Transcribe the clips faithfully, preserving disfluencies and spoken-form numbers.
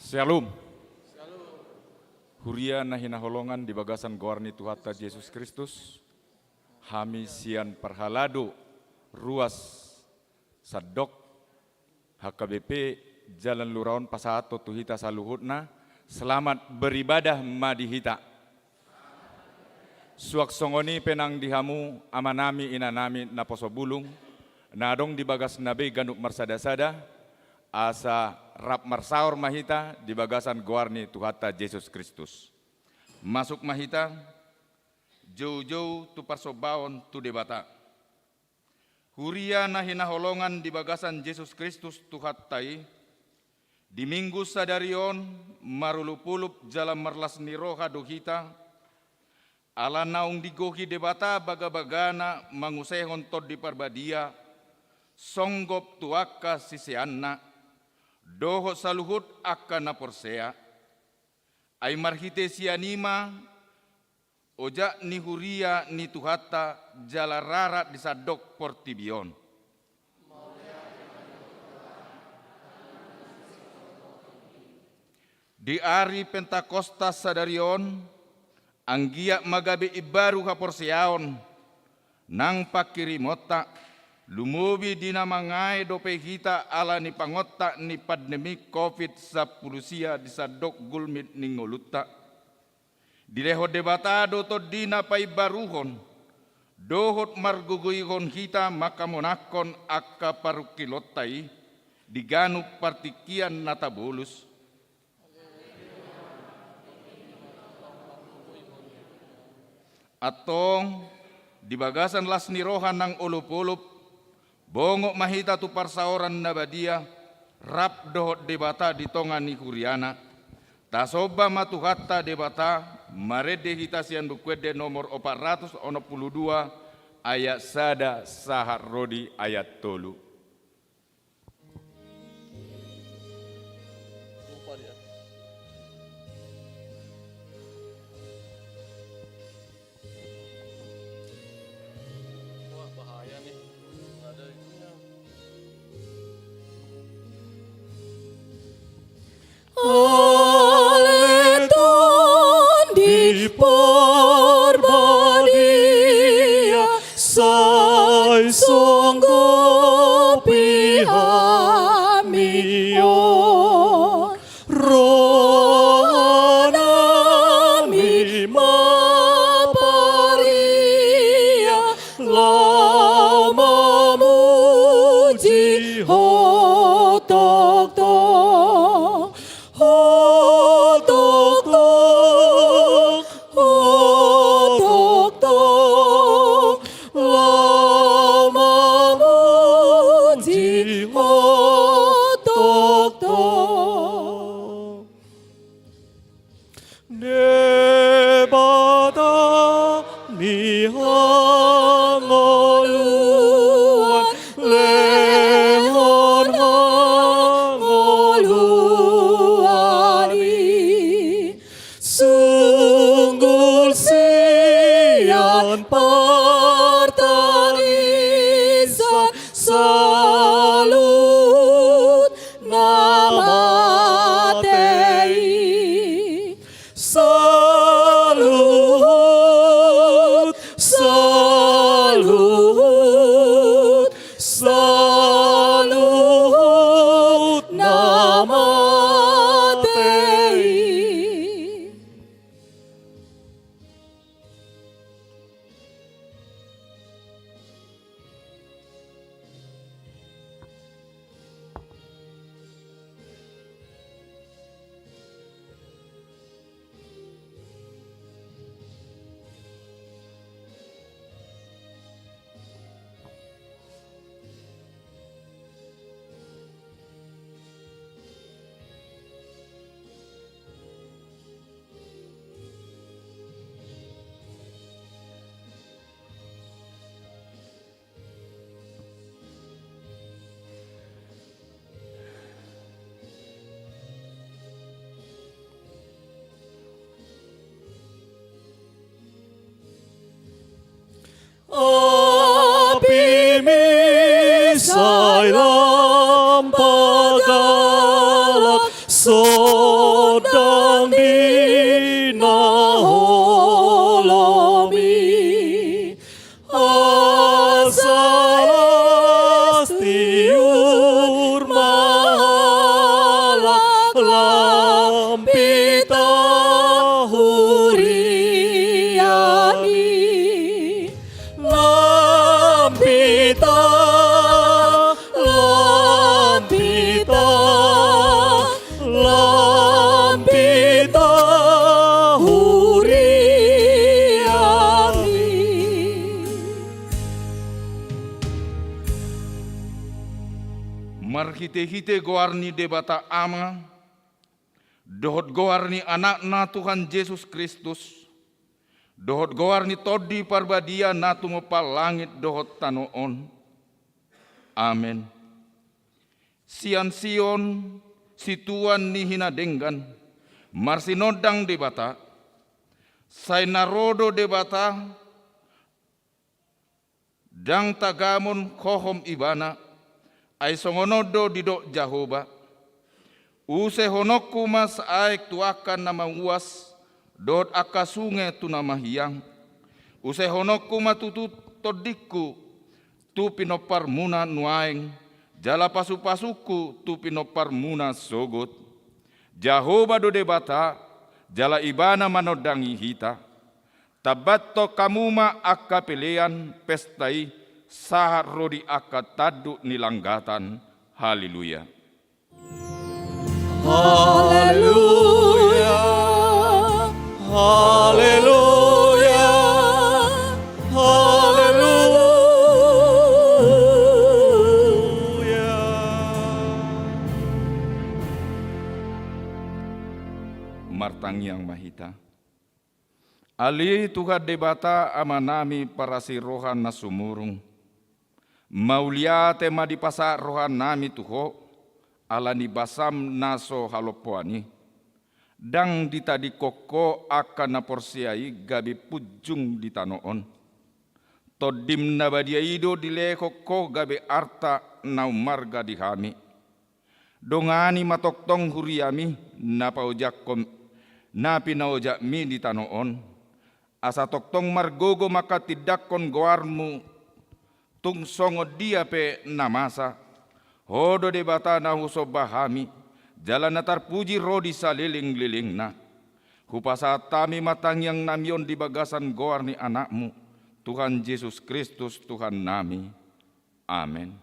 Syalom. Huria na hinaholongan di bagasan goar ni Tuhanta Jesus Kristus, hami sian parhalado ruas sandok H K B P Jalan Lura on pasahathon tu hita saluhutna, selamat beribadah ma di hita. Suang songon i pe nang di hamu amanami inanami naposo bulung, na adong di bagasna be ganup marsada-sada, asa rap marsaor ma hita di bagasan goar ni Tuhanta Jesus Kristus. Masuk ma hita, joujou tu parsombaon tu Debata. Huria na hinaholongan di bagasan Jesus Kristus Tuhanta i, di Minggu sadari on marolopolop jala marlas ni roha do hita, ala naung digohi Debata bagabagana mangusehon Tondi Parbadia, songgop tu angka siseanna, dohot saluhut angka na porsea. Ai marhite sian i ma ojak ni huria ni Tuhanta jala rara di sandok portibi on. Di ari Pentakosta sadari on, anggiat ma gabe imbaru haporseaon nang pangkirimonta, lumobi di na mangae dope hita ala ni pangontak ni pandemi covid sampulu sia di sandok gulmit ni ngolunta. Dilehon Debata do Tondina paimbaruhon dohot margogoihon hita manghamonangkon angka parungkilonta i di ganup partingkian na tabolus. Antong, di bagasan las ni roha nang olopolop, bongot ma hita tu parsaoran na badia, rap dohot Debata di tonga ni huriana. Tasomba ma Tuhanta Debata, marende hita sian Buku Ende nomor opat ratus onom pulu dua, ayat sada sahat ro di ayat tolu. Ale Tondi Parbadia, sai songgopi hami on. Rohanami ma paria, laho mamuji Ho tongtong. Ho tongtong, Ho tongtong, laho mamuji Ho tongtong. Debata ni hangoluan, lehon hangoluan i. Sunggul sian partangisan saluhut na mate i. Saluhut, saluhut, saluhut na mate i. Sondang di na holom i, asa las tiur ma halak, lam hita huriaMi. Lam hita, lam hita, lam hita huriaMi. Marhitehite goar ni Debata Ama, dohot goar ni AnakNa Tuhan Jesus Kristus, dohot goar ni Tondi Parbadia na tumompa langit dohot tano on. Amen. Sian Sion, situan ni hinadenggan, marsinondang Debata. Sai na ro do Debata, ndang tagamon hohom Ibana, ai songon on do didok Jahowa: Usehononku ma aek tu angka na mauas, dohot angka sunge tu na mahiang. Usehononku ma tutu TondiKu tu pinomparmuna nuaeng, jala pasupasuKu tu pinomparmuna sogot. Jahowa do Debata, jala Ibana manondangi hita. Tambathon hamu ma angka pelean pesta i, sahat ro di angka tanduk ni langgatan. Haleluya. Haleluya. Haleluya. Haleluya. Martangiang ma hita. Ale Tuhan Debata Amanami parasi roha na sumurung, mauliate ma dipasahat rohanami tu Ho, ala ni basaM na so halompoan i. Ndang ditadingkon Ho angka na porsea i gabe punjung di tano on. TondiM na badia i do dilehon Ho gabe arta na ummarga di hami. Dongani ma tongtong huriaMi na paojakhon, na pinaojak-Mi di tano on. Asa tongtong margogo manghatindanghon goarMu, tung songon dia pe na masa. Ho do Debata na husomba hami, jala na tarpuji ro di salelenglelengna. Hupasahat hami ma tangiangnami on di bagasan goar ni AnakMu, Tuhan Jesus Kristus Tuhannami. Amen.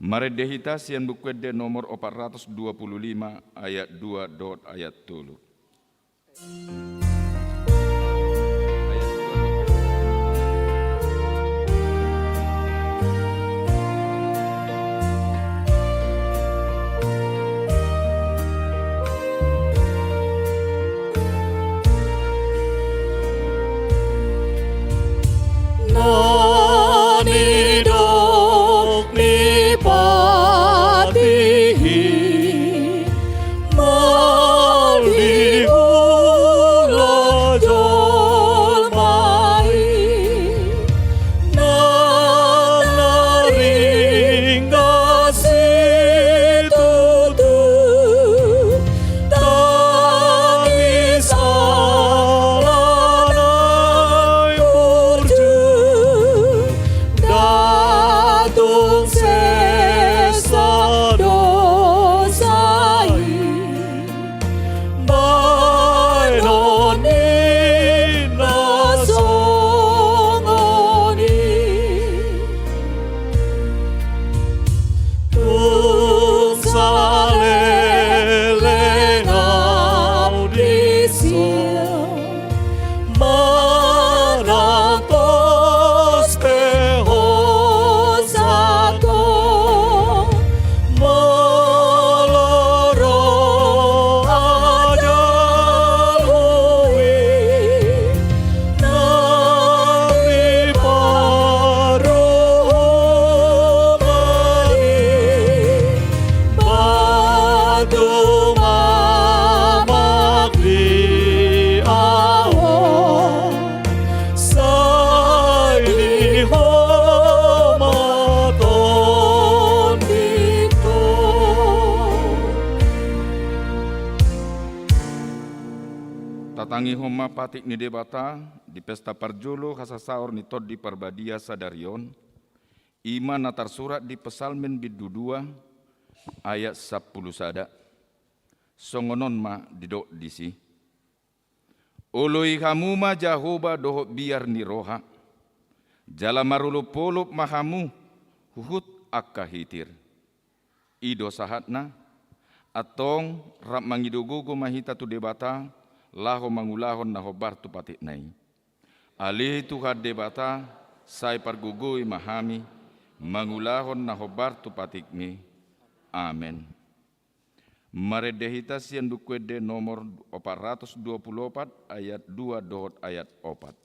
Marende hita sian Buku Ende nomor opat ratus dua puluh lima, ayat dua dohot ayat tolu. Na nidok ni patih i, mardihula Tangihon ma patik ni Debata di pesta parjolo hasasaor ni Tondi Parbadia sadari on, i ma na tarsurat di Psalmen bindu dua ayat sampulu sada. Songon on ma didok disi: Oloi hamu ma Jahowa dohot biar ni roha, jala marolopolop ma hamu huhut angka hitir. I do sahatna. Antong rap mangido gogo ma hita tu Debata, laho mangulahon na hombar tu patikna i. Ale Tuhan Debata, sai pargogoi ma hami mangulahon na hombar tu patikmi. Amen. Marende hita sian Buku Ende nomor opat ratus dua pulu opat, ayat dua dohot ayat opat.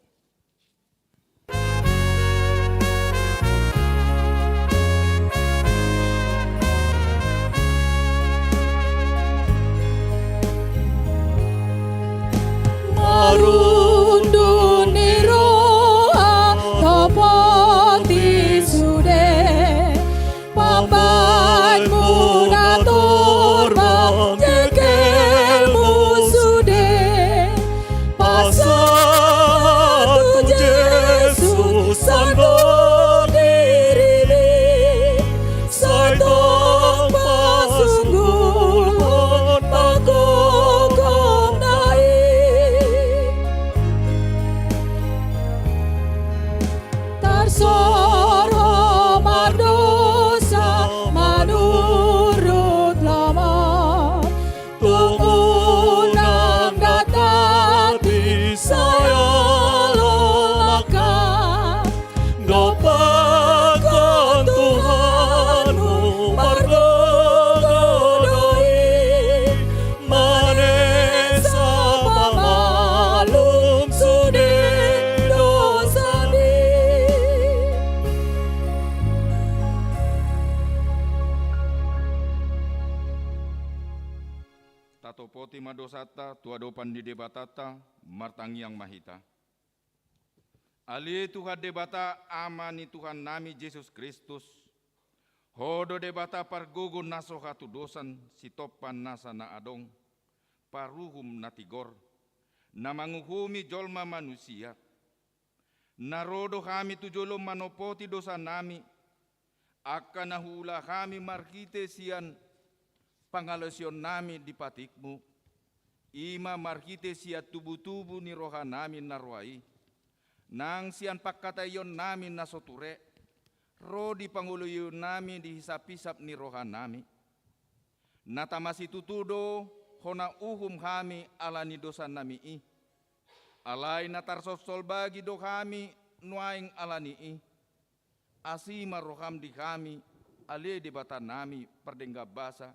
Marundun ni roha topoti sude, pambanmuna torbar jengkelmu sude. Pasahat tu Jesus sandok dirimi, sai tong pasunggulhon panggogoonna i. Tarsor ho mardosa manurut lomo, tung unang datang di sai olo mangkat. Dompakhon Tuhanmu margogo do i, manesa pamalum sude dosami. Tatopoti ma dosanta tu adopan ni Debatanta, martangiang ma hita. Ale Tuhan Debata, Ama ni Tuhannami Jesus Kristus, Ho do Debata pargogo na so hatudosan, sitompa nasa na adong, paruhum na tigor, na manguhumi jolma manusia. Na ro do hami tu jolom manopoti dosanami, angka na huula hami marhite sian pangalaosionnami di patikmu, i ma marhite sian tubutubu ni rohanami na roa i, nang sian pangkataionnami na so ture, ro di pangoloionnami di hisaphisap ni rohanami. Na tama situtu do hona uhum hami ala ni dosanami i. Alai na tarsolsol bagi do hami nuaeng ala ni i. Asi ma roham di hami, ale Debatanami pardenggan basa,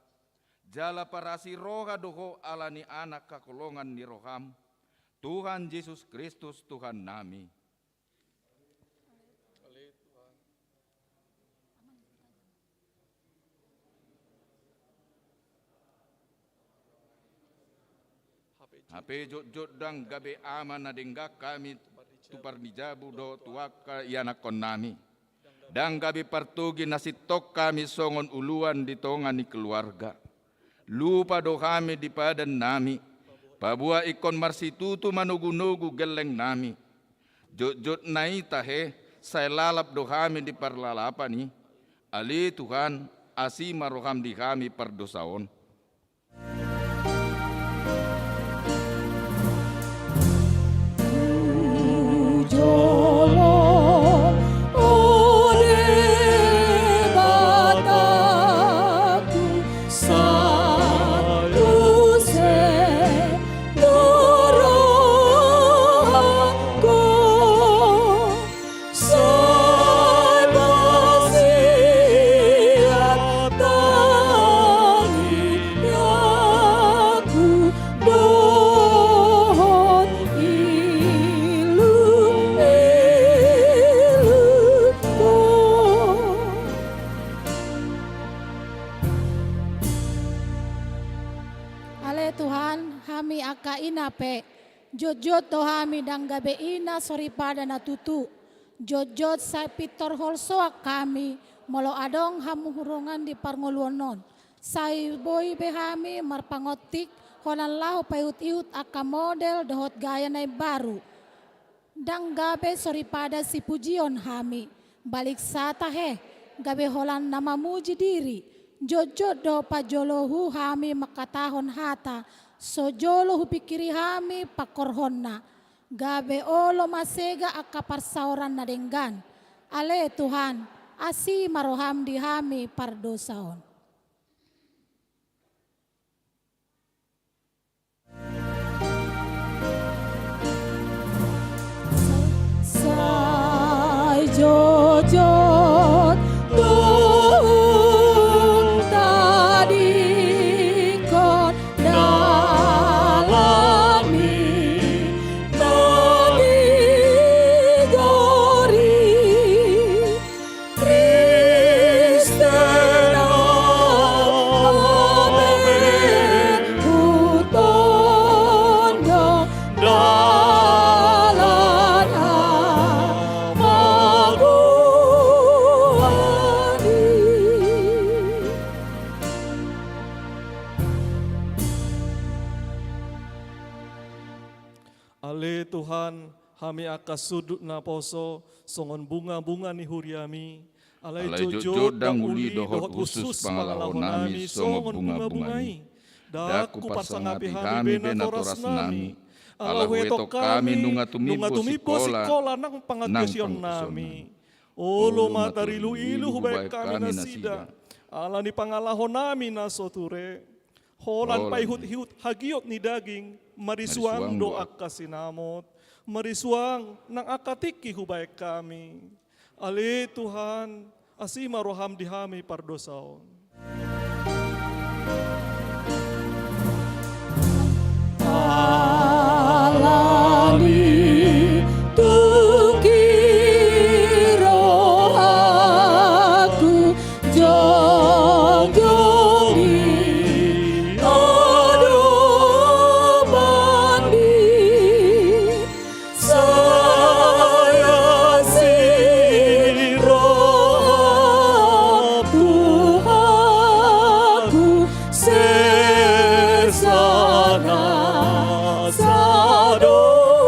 jala parasi roha do ho ala ni Anak haholongan ni roham, Tuhan Jesus Kristus Tuhannami. Hape jotjot ndang gabe ama na denggan hami tu parnijabu dohot tu angka ianakkonnami. Ndang gabe partogi na sintong hami songon uluan di tonga ni keluarga. Lupa do hami di padannami, paboa ingkon marsitutu manogunogu gellengnami. Jotjot na i tahe, sai lalap do hami di parlalapan i. Ale Tuhan, asi ma roham di hami pardosa on. Sai masiat tangiangku dohot ilumilumku. Ale Tuhan, hami angka ina pe, jotjot do hami ndang gabe ina soripada na tutu. Jotjot sai pintor holsoan hami, molo adong hamuhurongan di parngoluon on. Sai boi be hami marpangontik holan laho paihut-ihut angka model dohot gaya na imbaru. Ndang gabe soripada sipujion hami, balik sata he, gabe holan na mamuji diri, jotjot do pajolo hu hami mangkatahon hata, so jolo hupingkiri hami pangkorhonna, gabe olo masega angka parsaoran na denggan. Ale Tuhan, asi ma roham di hami pardosa on. Sai jotjot tung tadingkon dalanmi na digori Kristen. Amen. Hutondong dalan hamagoan i. Ale Tuhan, hami angka sundut naposo songon bunga-bunga ni huriami. Alai jotjot ndang uli dohot hushus pangalahonami songon bunga-bunga i. Ndang huparsangapi hami be natorasnami, ala huetong hami nunga tumimbo sikola nang pangantusionnami. Olo ma tarilu-ilu hubahen hami nasida ala ni pangalahonami na so ture. Holan paihut-ihut hagiot ni daging, marisuang do angka sinamot, marisuang nang angka tingki hubahen hami. Ale Tuhan, asi ma roham di hami pardosa on. Ala ni tung i rohangku jongjong di adopanmi, sai asi roham Tuhanku, sesa nasa dosangki.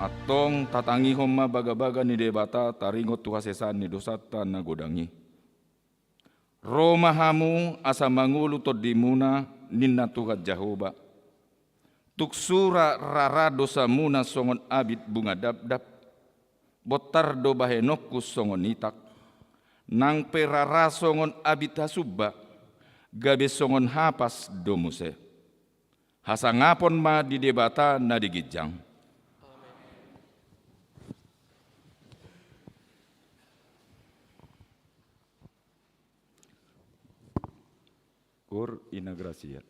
Antong tatangihon ma bagabaga ni Debata taringot tu hasesaan ni dosanta na godang i. Ro ma hamu asa mangolu tondimuna, ninna Tuhan Jahowa. Tung sura rara dosamuna songon abit bunga dabdab, bontar do bahenonku songon itak. Nang pe rara songon abit hasumba, gabe songon hapas do muse. Hasangapon ma di Debata na di ginjang. Cur in gratia.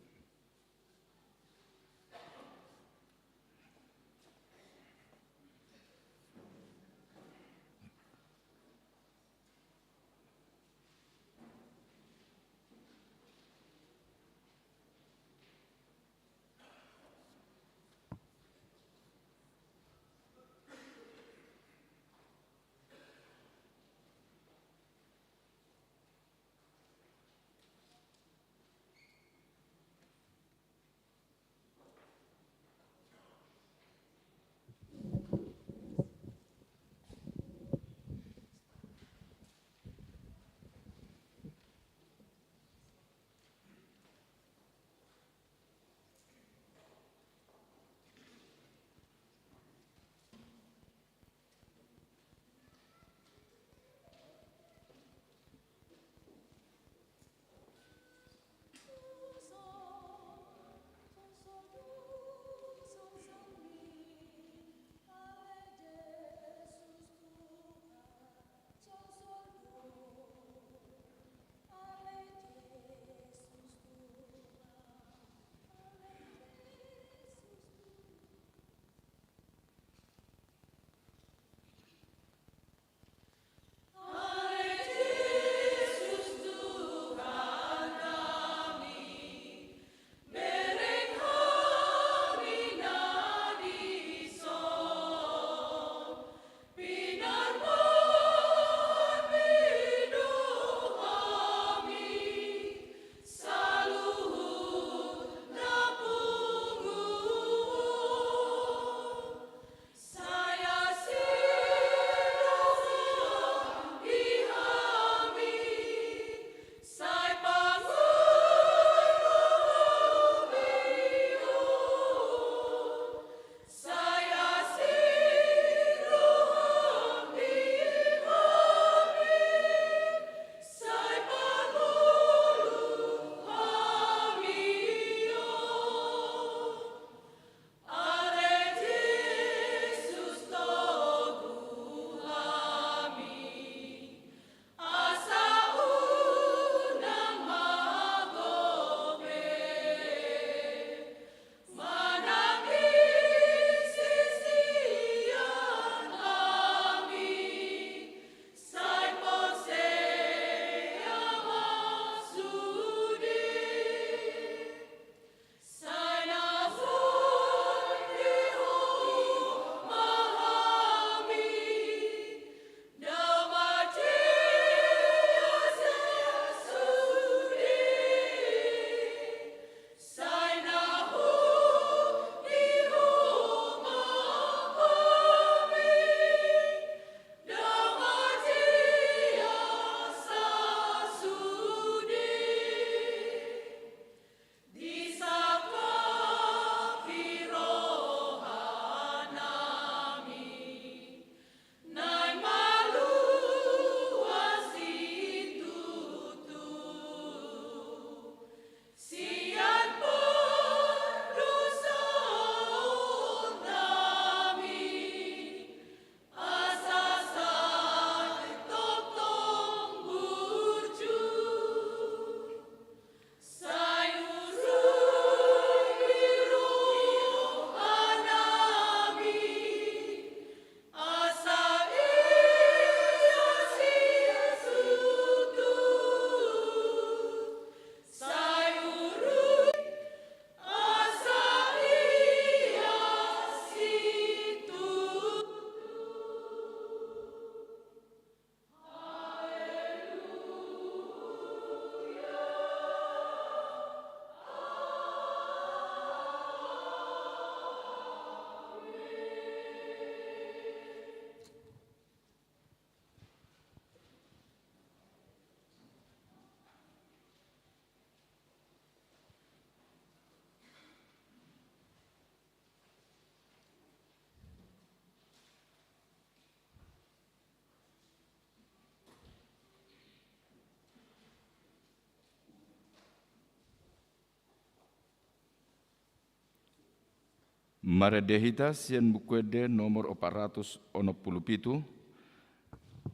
Marende hita sian Buku Ende nomor opat ratus onom pulu pitu,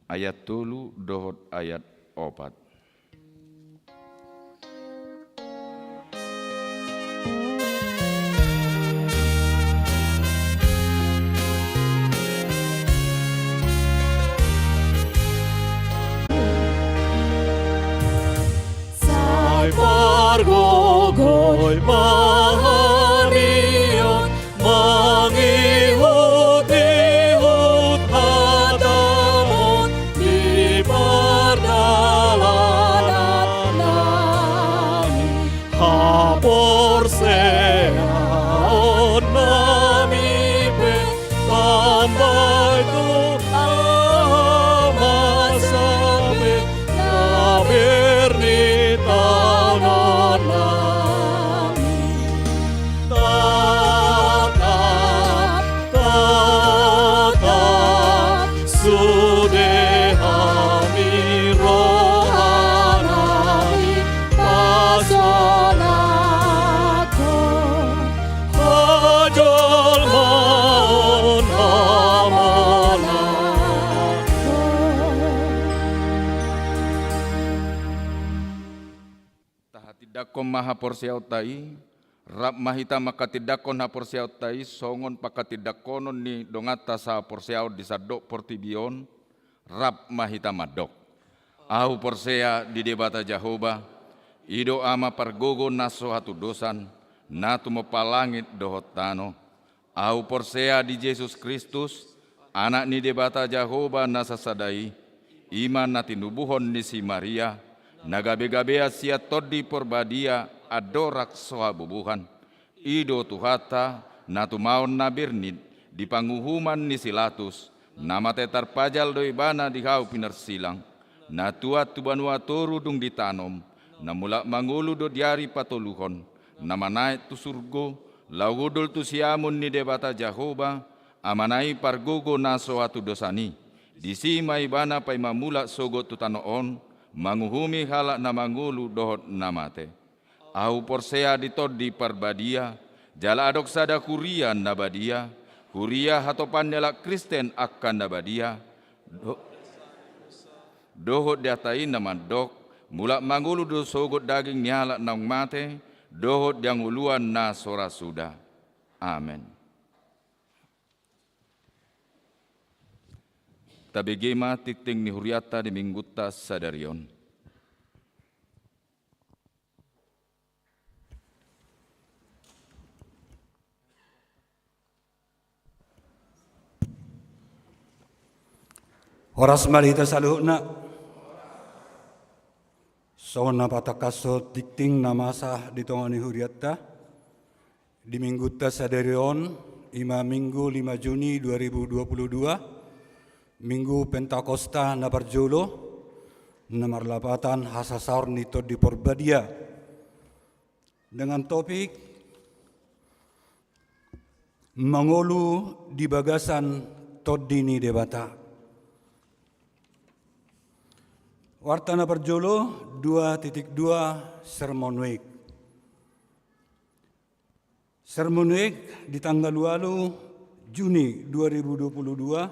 ayat tolu dohot ayat opat. Sai pargogoi ma hami on, mangihut-ihut hataMu di pardalanan nami. Haporseaon nami pe tambai tu aha masa pe na bernitaonon nami. Tatap, tatap, sude hami roha nami pasonanghon hajolmaon hamonanghon. Tahatindangkon ma haporseaonta i, rap ma hita manghatindangkon haporseaonta i songon panghatindangkonon ni donganta sahaporseaon di sandok portibi on, rap ma hita mandok. Ahu porsea di Debata Jahowa, i do Ama pargogo na so hatundosan, na tumompa langit dohot tano. Ahu porsea di Jesus Kristus, Anak ni Debata Jahowa na sasada i, i ma na tinubuhon ni si Maria, na gabegabean sian Tondi Porbadia andorang so habubuhan. I do Tuhanta, na tumaon na bernit di panguhuman ni si Latus, na mate tarpajal do ibana di hau pinarsilang, na tuat tu banua toru dung ditanom, na mulak mangolu do di ari patoluhon, na manaek tu surgo, laho hundul tu siamun ni Debata Jahowa, Amana i pargogo na so hatundosan i. Disi ma ibana paima mulak sogot tu tano on, manguhumi halak na mangolu dohot na mate. Ahu porsea di Tondi Parbadia, jala adong sada huria na badia, huria hatopan ni halak Kristen angka na badia, do-, dohot di hata i na mandok, mulak mangolu do sogot daging ni halak naung mate, dohot di hangoluan na so ra suda. Amen. Tabege ma tingting ni hurianta di Minggunta sadari on. Horas ma di hita saluhutna. Songon na patangkashon tingting na masa di tonga ni hurianta di Minggunta sadari on, i ma Minggu lima Juni dua ribu dua puluh dua, Minggu Pentakosta na parjolo, na marlapatan hasasaor ni Tondi Porbadia. Dengan topik mangolu di bagasan Tondi ni Debata. Warta na parjolo, dua titik dua, Sermon Week. Sermon Week di tanggal ualu Juni dua ribu dua puluh dua,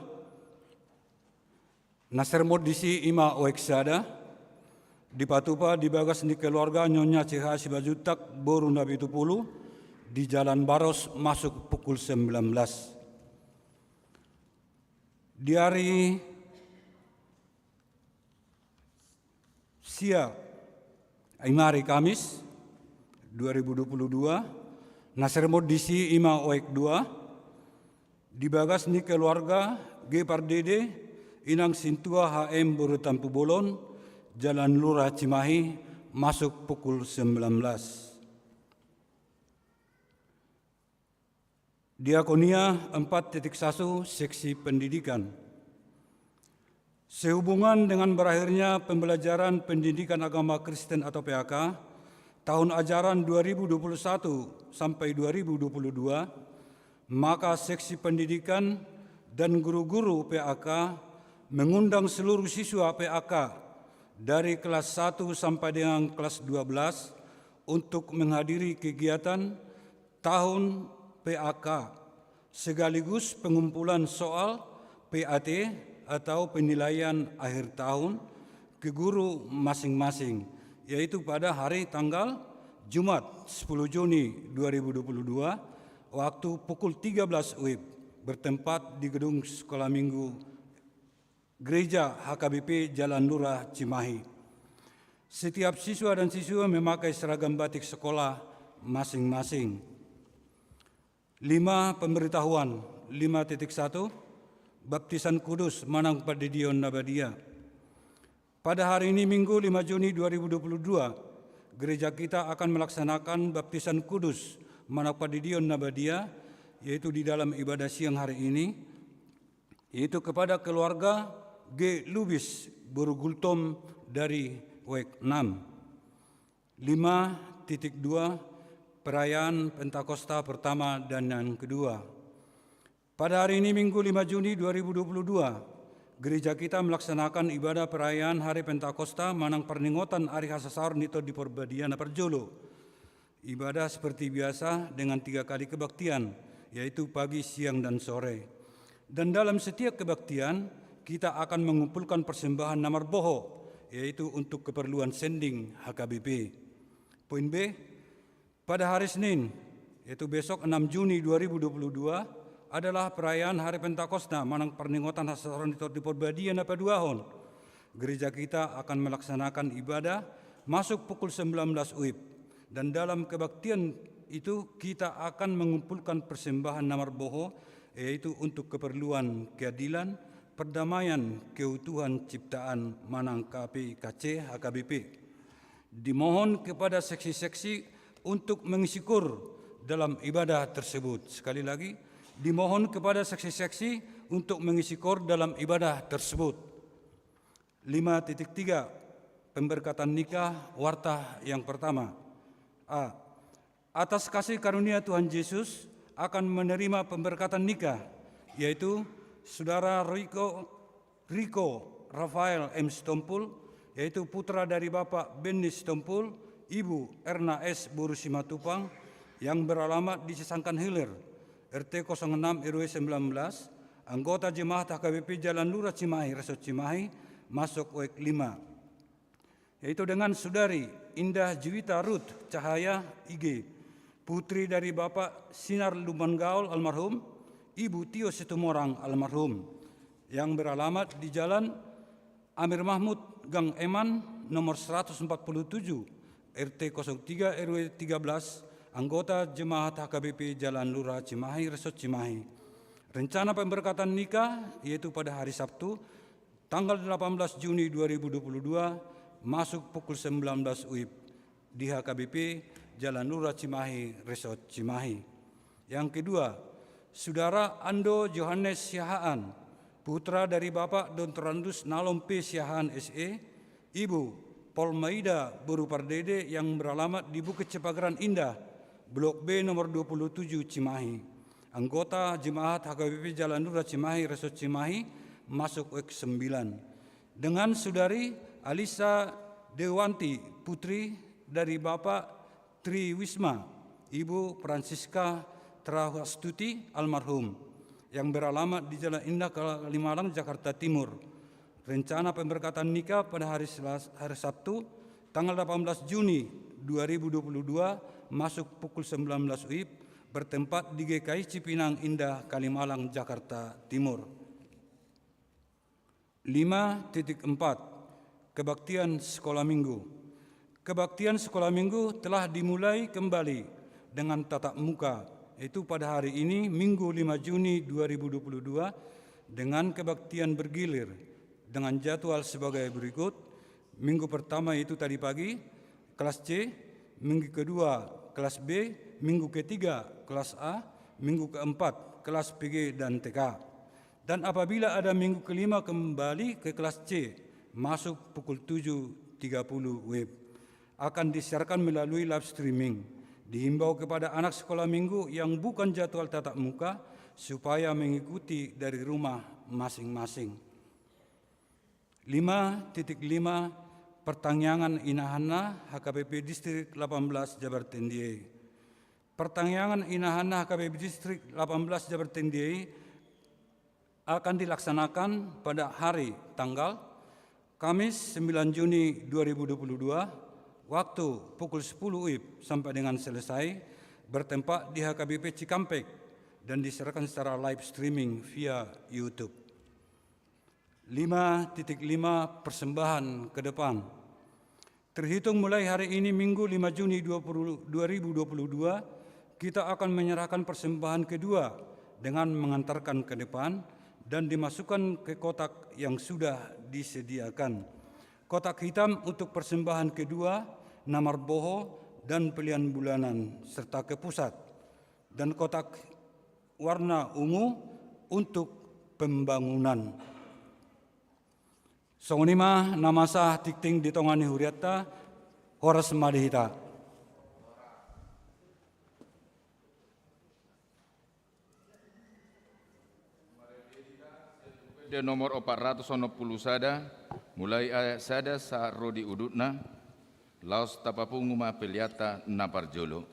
na sermon disi i ma Week sada, dipatupa di bagas ni keluarga Nyonya C H Simanjuntak boru Napitupulu di Jalan Baros masuk pukul sembilan belas. Di ari Sia, i ma ari Kamis, dua ribu dua puluh dua, na sermon disi i ma Week dua, di bagas ni keluarga G. Pardede, Inang Sintua H M boru Tampubolon, Jalan Lurah Cimahi, masuk pukul sembilan belas. Diakonia empat titik satu, seksi pendidikan. Sehubungan dengan berakhirnya pembelajaran pendidikan agama Kristen atau P A K tahun ajaran dua ribu dua puluh satu sampai dua ribu dua puluh dua, maka seksi pendidikan dan guru-guru P A K mengundang seluruh siswa P A K dari kelas satu sampai dengan kelas dua belas untuk menghadiri kegiatan tahun P A K sekaligus pengumpulan soal P A T atau penilaian akhir tahun ke guru masing-masing, yaitu pada hari tanggal Jumat, sepuluh Juni dua ribu dua puluh dua, waktu pukul tiga belas W I B, bertempat di gedung Sekolah Minggu Gereja H K B P Jalan Lurah Cimahi. Setiap siswa dan siswa memakai seragam batik sekolah masing-masing. Lima, pemberitahuan. Lima titik satu, baptisan kudus manang pandidion na badia. Pada hari ini, Minggu, lima Juni dua ribu dua puluh dua, gereja kita akan melaksanakan baptisan kudus manang pandidion na badia, yaitu di dalam ibadah siang hari ini, yaitu kepada keluarga G Lubis, boru Gultom dari W E K enam. Lima titik dua, perayaan Pentakosta pertama dan yang kedua. Pada hari ini, Minggu, lima Juni dua ribu dua puluh dua, gereja kita melaksanakan ibadah perayaan Hari Pentakosta manang parningotan Ari Hasasaor ni Tondi Porbadia na parjolo. Ibadah seperti biasa dengan tiga kali kebaktian, yaitu pagi, siang, dan sore. Dan dalam setiap kebaktian, kita akan mengumpulkan persembahan na marboho, yaitu untuk keperluan sending H K B P. Poin B, pada hari Senin, yaitu besok, enam Juni dua ribu dua puluh dua, adalah perayaan Hari Pentakosta manang parningotan Hasasaor ni Tondi Porbadia na paduahon. Gereja kita akan melaksanakan ibadah masuk pukul sembilan belas W I B. Dan dalam kebaktian itu, kita akan mengumpulkan persembahan na marboho, yaitu untuk keperluan keadilan, perdamaian, keutuhan ciptaan manang K P K C H K B P. Dimohon kepada seksi-seksi untuk mengisi koor dalam ibadah tersebut. Sekali lagi, dimohon kepada seksi-seksi untuk mengisi koor dalam ibadah tersebut. Lima titik tiga, pemberkatan nikah, warta yang pertama. A. Atas kasih karunia Tuhan Yesus akan menerima pemberkatan nikah, yaitu Saudara Riko, Riko Rafael M Sitompul, yaitu putra dari Bapak Benny Sitompul, Ibu Erna S boru Simatupang, yang beralamat di Cisangkan Hilir, R T kosong enam R W sembilan belas, anggota jemaat H K B P Jalan Lurah Cimahi, Resort Cimahi, masuk W E K lima. Yaitu dengan Saudari Indah Juwita Ruth Cahaya I G, putri dari Bapak Sinar Lumban Gaol almarhum, Ibu Tio Situmorang almarhum, yang beralamat di Jalan Amir Mahmud, Gang Eman, nomor seratus empat puluh tujuh, R T kosong tiga R W tiga belas, anggota jemaat H K B P Jalan Lurah Cimahi, Resort Cimahi. Rencana pemberkatan nikah yaitu pada hari Sabtu, tanggal delapan belas Juni dua ribu dua puluh dua, masuk pukul sembilan belas W I B di H K B P Jalan Lurah Cimahi, Resort Cimahi. Yang kedua, Saudara Ando Johannes Siahaan, putra dari Bapak Doktorandus Nalom P Siahaan S E, Ibu Polmaida boru Pardede, yang beralamat di Bukit Cipageran Indah, Blok B, nomor dua puluh tujuh, Cimahi. Anggota jemaat H K B P Jalan Lurah Cimahi, Resort Cimahi, masuk W E K sembilan. Dengan Saudari Alisa Dewanti, putri dari Bapak Tri Wisma, Ibu Francisca Trahastuti almarhum, yang beralamat di Jalan Indah, Kalimalang, Jakarta Timur. Rencana pemberkatan nikah pada hari Selas-, hari Sabtu, tanggal delapan belas Juni dua ribu dua puluh dua, masuk pukul sembilan belas W I B, bertempat di G K I Cipinang Indah, Kalimalang, Jakarta Timur. Lima titik empat, kebaktian sekolah minggu. Kebaktian sekolah minggu telah dimulai kembali dengan tatap muka, yaitu pada hari ini, Minggu, lima Juni dua ribu dua puluh dua, dengan kebaktian bergilir dengan jadwal sebagai berikut. Minggu pertama, yaitu tadi pagi, kelas C, minggu kedua kelas B, minggu ketiga kelas A, minggu keempat kelas P G dan T K. Dan apabila ada minggu kelima, kembali ke kelas C, masuk pukul tujuh tiga puluh W I B. Akan disiarkan melalui live streaming. Dihimbau kepada anak sekolah minggu yang bukan jadwal tatap muka supaya mengikuti dari rumah masing-masing. Lima titik lima, partangiangan inahanna H K B P Distrik delapan belas Jabar Tendiai. Partangiangan inahanna H K B P Distrik delapan belas Jabar Tendian akan dilaksanakan pada hari tanggal Kamis sembilan Juni dua ribu dua puluh dua, waktu pukul sepuluh WIB sampai dengan selesai, bertempat di H K B P Cikampek dan disiarkan secara live streaming via YouTube. Lima titik lima, persembahan ke depan. Terhitung mulai hari ini, Minggu lima Juni dua puluh, dua ribu dua puluh dua, kita akan menyerahkan persembahan kedua dengan mengantarkan ke depan dan dimasukkan ke kotak yang sudah disediakan. Kotak hitam untuk persembahan kedua, na marboho dan pilihan bulanan, serta ke pusat, dan kotak warna ungu untuk pembangunan. Songon i ma na masa tingting di tonga ni hurianta. Horas ma di hita. Nomor opat ratus onom pulu sada, mulai ayat sada sahat ro di udutna. Laos tapapungu ma peleanta na parjolo.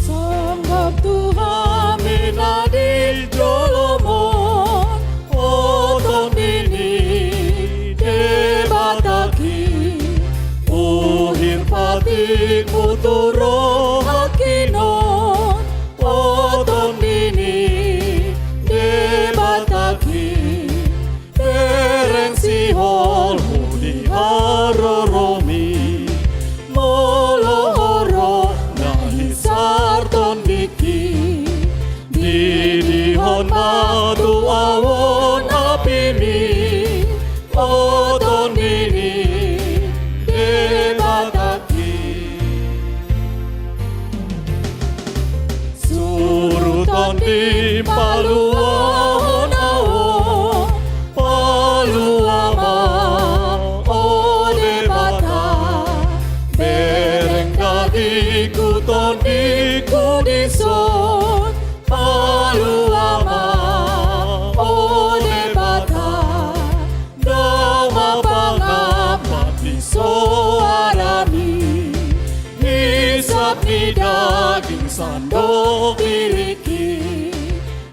Songgop tu hami na di jolom on, o Tondi ni Debatangki, uhir patikmu tu rohangki on, o Tondi ni Debatangki. Bereng sihol di haroromi, molo horong na hisar tondingki. Didihon ma tu ahu on apimi, o Tondi ni Debatangki. Suru Tondi paluahon ahu on, palua ma, o Debata. Bereng dagingku, tondingku dison, palua ma, o Debata. Ndang mapangap ma di soarami, hisap ni daging sandok di ringki.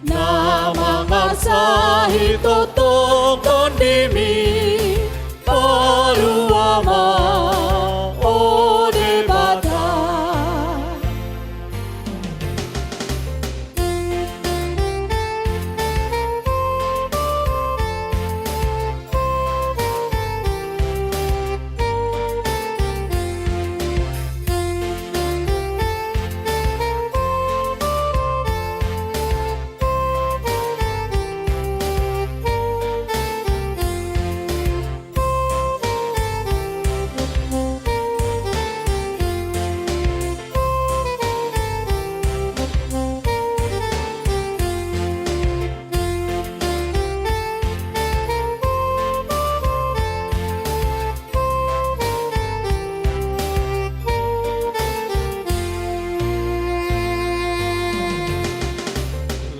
Na mangarsahi tongtong tondimi, palua ma, o Debata.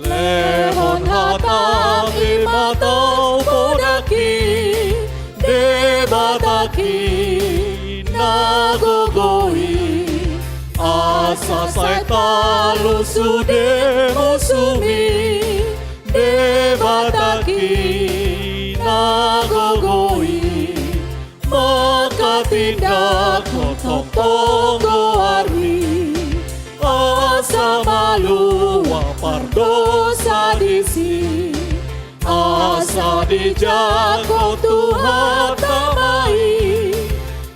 Lehon hata ni matang podangki, Debatangki na gogo i, asa sai talu sude musumi, Debatangki na gogo i. Manghatindanghon tongtong goarmi, asa malua pardosa disi, asa dijangkon Tuhanta ma i,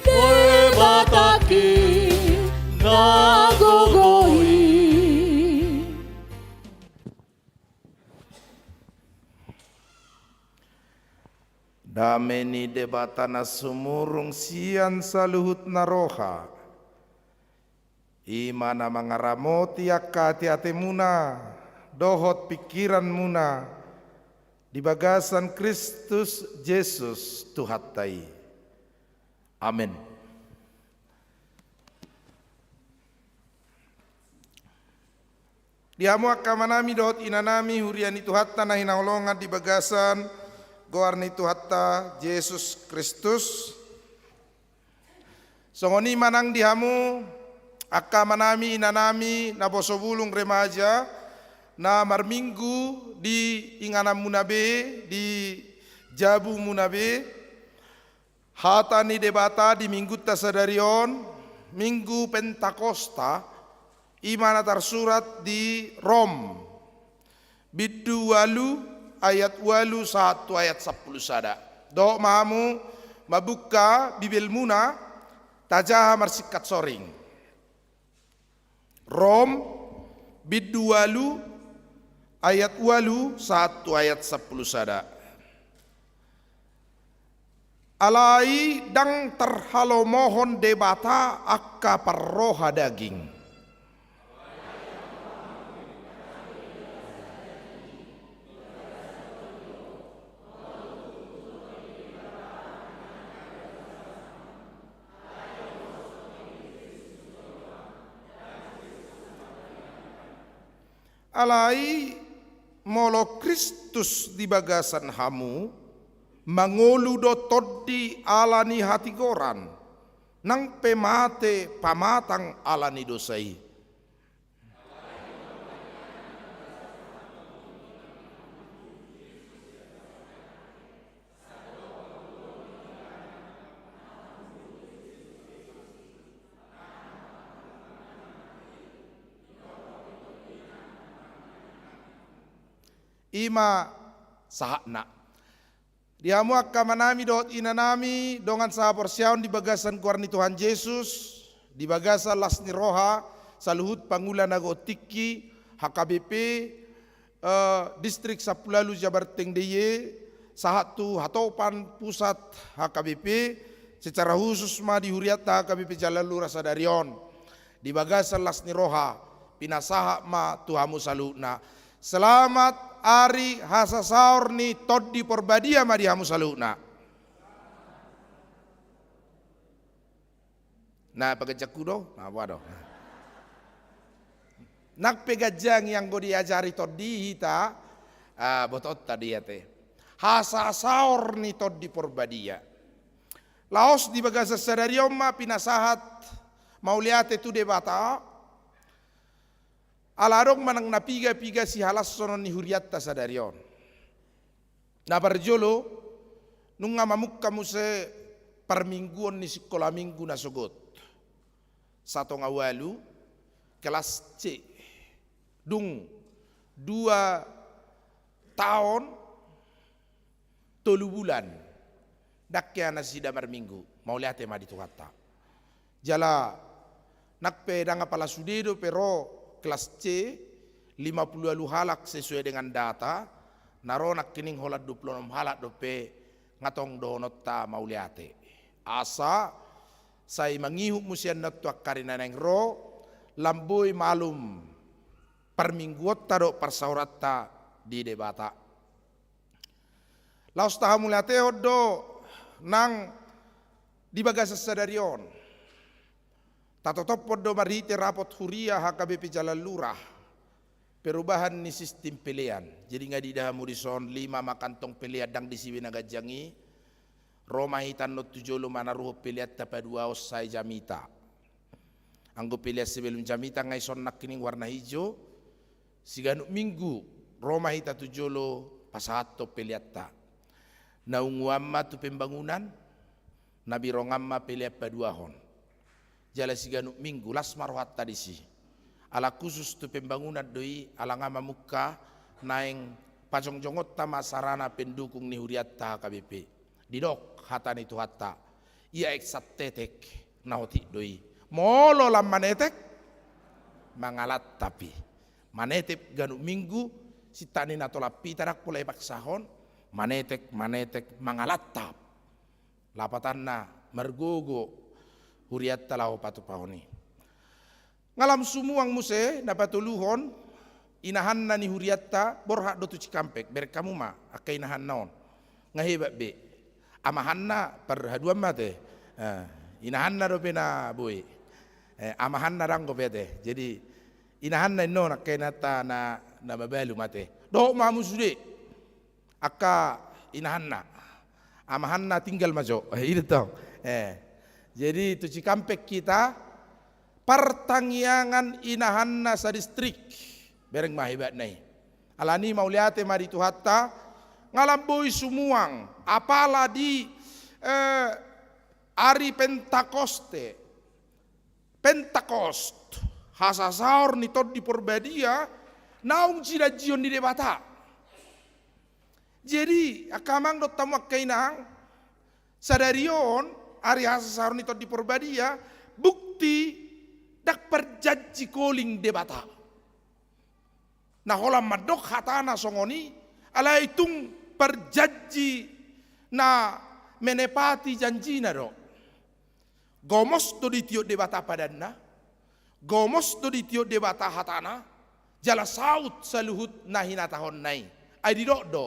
Debatangki na gogo i. Dame ni Debata na sumurung sian saluhut na roha, i ma na mangaramoti angka ateatemuna dohot pingkiranmuna di bagasan Kristus Jesus Tuhanta i. Amen. Di hamu angka amanami dohot inanami, huria ni Tuhanta na hinaholongan di bagasan goar ni Tuhanta Jesus Kristus. Songon i ma nang di hamu angka amanami, inanami, naposo bulung, remaja, na marminggu di ingananmuna be, di jabumuna be. Hata ni Debata di minggunta sadari on, Minggu Pentakosta, i ma na tarsurat di Rom, bindu ualu, ayat ualu sahat tu ayat sampulu sada. Dohot ma hamu mambuka Bibelmuna, tajaha marsingkat soring. Rom, bindu ualu, ayat ualu sahat tu ayat sampulu sada. Alai ndang tarhalomohon Debata angka parroha daging. Alai molo Kristus di bagasan hamu, mangolu do tondi ala ni hatigoran, nang pe mate pamatang ala ni dosa i. I ma sahatna. Di hamu angka amanami dohot inanami, dongan sahaporseaon di bagasan goar ni Tuhan Jesus, di bagasan las ni roha, saluhut pangula na gogot tingki, H K B P, eh, Distrik Sampulu Ualu Jabar Tengdeye, sahat tu hatopan pusat H K B P, secara khusus ma di hurianta H K B P Jalalura sadari on. Di bagasan las ni roha, pinasahat ma tu hamu saluhutna. Selamat ari hasasaor ni Tondi Porbadia ma di hamu saluhutna. Na paganjanghu do, na boha do. Nang pe ganjang i anggo diajari tondi hita, ah, botoonta do i ate. Hasasaor ni Tondi Porbadia. Laos di bagasan sadari on ma pinasahat mauliate tu Debata, ala adong manang na piga-piga sihalashonon ni hurianta sadari on. Na parjolo, nunga mamungka muse parmingguon ni sikola minggu na sogot. Satonga ualu, kelas C. Dung dua taon, tolu bulan. Ndang hea nasida marminggu, mauliate ma di Tuhanta. Jala nang pe ndang apala sude dope ro kelas C, lima pulu ualu halak sesuai dengan data, na ro nangkining holan dua pulu onom halak dope, nga tong dohononta mauliate. Asa, sai mangihut muse annon tu angka ari na naeng ro, lam boi malum parmingguonta dohot parsaoranta di Debata. Laos tahamauliatehon do nang di bagasan sadari on. Tatotophon do marhite rapot huria H K B P Jalalura, perubahan ni sistim pelean. Jadi nga diida hamu dison lima ma kantong pelean, ndang disi be na ganjang i. Ro ma hita annon tu jolo manaruhon peleanta paduahon sai jamita. Anggo pelean sebelum jamita nga ison nangkining warna ijo, siganup minggu, ro ma hita tu jolo pasahathon peleanta. Na unguan ma tu pembangunan, na birongan ma pelean paduahon. Jala siganup minggu, las ma rohanta disi. Ala khusus tu pembangunan do i, ala nga mamungka, naeng pajongjongonta ma sarana pendukung ni hurianta H K B P. Didok hata ni Tuhanta, ia aek santetek, na otik do i. Molo lam manetek, mangalantap i. Manetek ganup minggu, sinta ni na tolap hita ndang pola ipaksahon, manetek, manetek, mangalantap. Lapatanna margogo hurianta laho patupahon i. Nga lam sumuang muse na patoluhon, inahanna ni hurianta, borhat do tu Cikampek, bereng hamu ma angka inahanna on. Nga hebat be. Amahanna parhaduan ma ate. Eh, inahanna dope na boi. Eh, amahanna ndang dope ate. Jadi, Inahanna innon angka inanta na, na mabalu mate. Dohot ma hamu sude angka inahanna. Amahanna tinggal ma jo. Eh, i do tong. Eh. Jadi tu Cikampek hita, partangiangan inahanna sadistrik. Bereng ma hebatna i. Alani mauliate ma di Tuhanta, nga lam boi sumuang, apala di, eh, ari Pentakoste, Pentekost, hasasaor ni Tondi Porbadia, naung jinanjion ni Debata. Jadi, angka amang dohot hamu angka inang, sadari on, ari hasasaor ni Tondi Porbadia, bukti ndang parjanji koling Debata. Na holan mandok hatana songon i, alai tung parjanji na menepati janjina do. Gomos do ditiop Debata padanna, gomos do ditiop Debata hatana, jala saut saluhut na hinatahonna i. Ai didok do,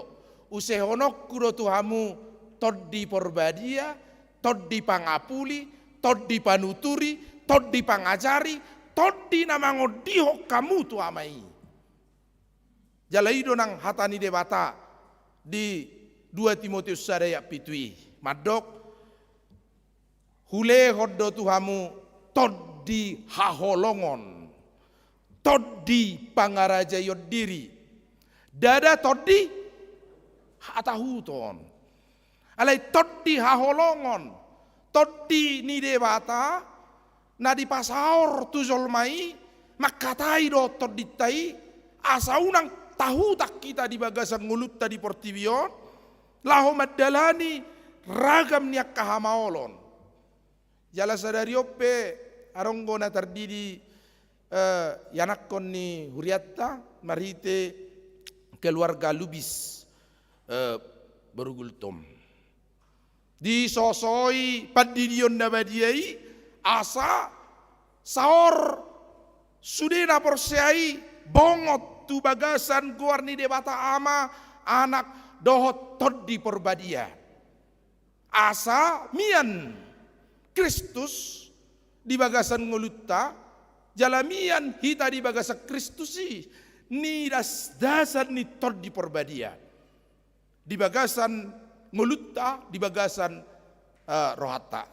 usehononku do tu hamu Tondi Porbadia, Tondi Pangapuli, Tondi Panuturi, Tondi Pangajari, Tondi na mangondihon hamu tu Ama i. Jala i do nang hata ni Debata di dua Timoteus sada ayat pitu i. Mandok, hulehon do tu hamu tondi haholongon, tondi pangarajaion diri, ndada tondi hatahuton. Alai tondi haholongon, tondi ni Debata, na dipasaor tu jolma i, mangkatai dohot tondinta i, asa unang tahutan hita di bagasan ngolunta di portibi on, laho mandalani ragam ni angka hamaolon. Jala sadari on pe adong do na tardidi, eh, ianakhon ni hurianta marhite keluarga Lubis, eh, boru Gultom. Disosoi pandidion na badia i, asa saor sude na porsea i bongot tu bagasan goar ni Debata Ama, Anak, dohot Tondi Porbadia. Asa mian Kristus di bagasan ngolunta, jala mian hita di bagasan Kristus i, nidasdasan ni Tondi Porbadia. Di bagasan ngolunta, di bagasan, eh, rohanta.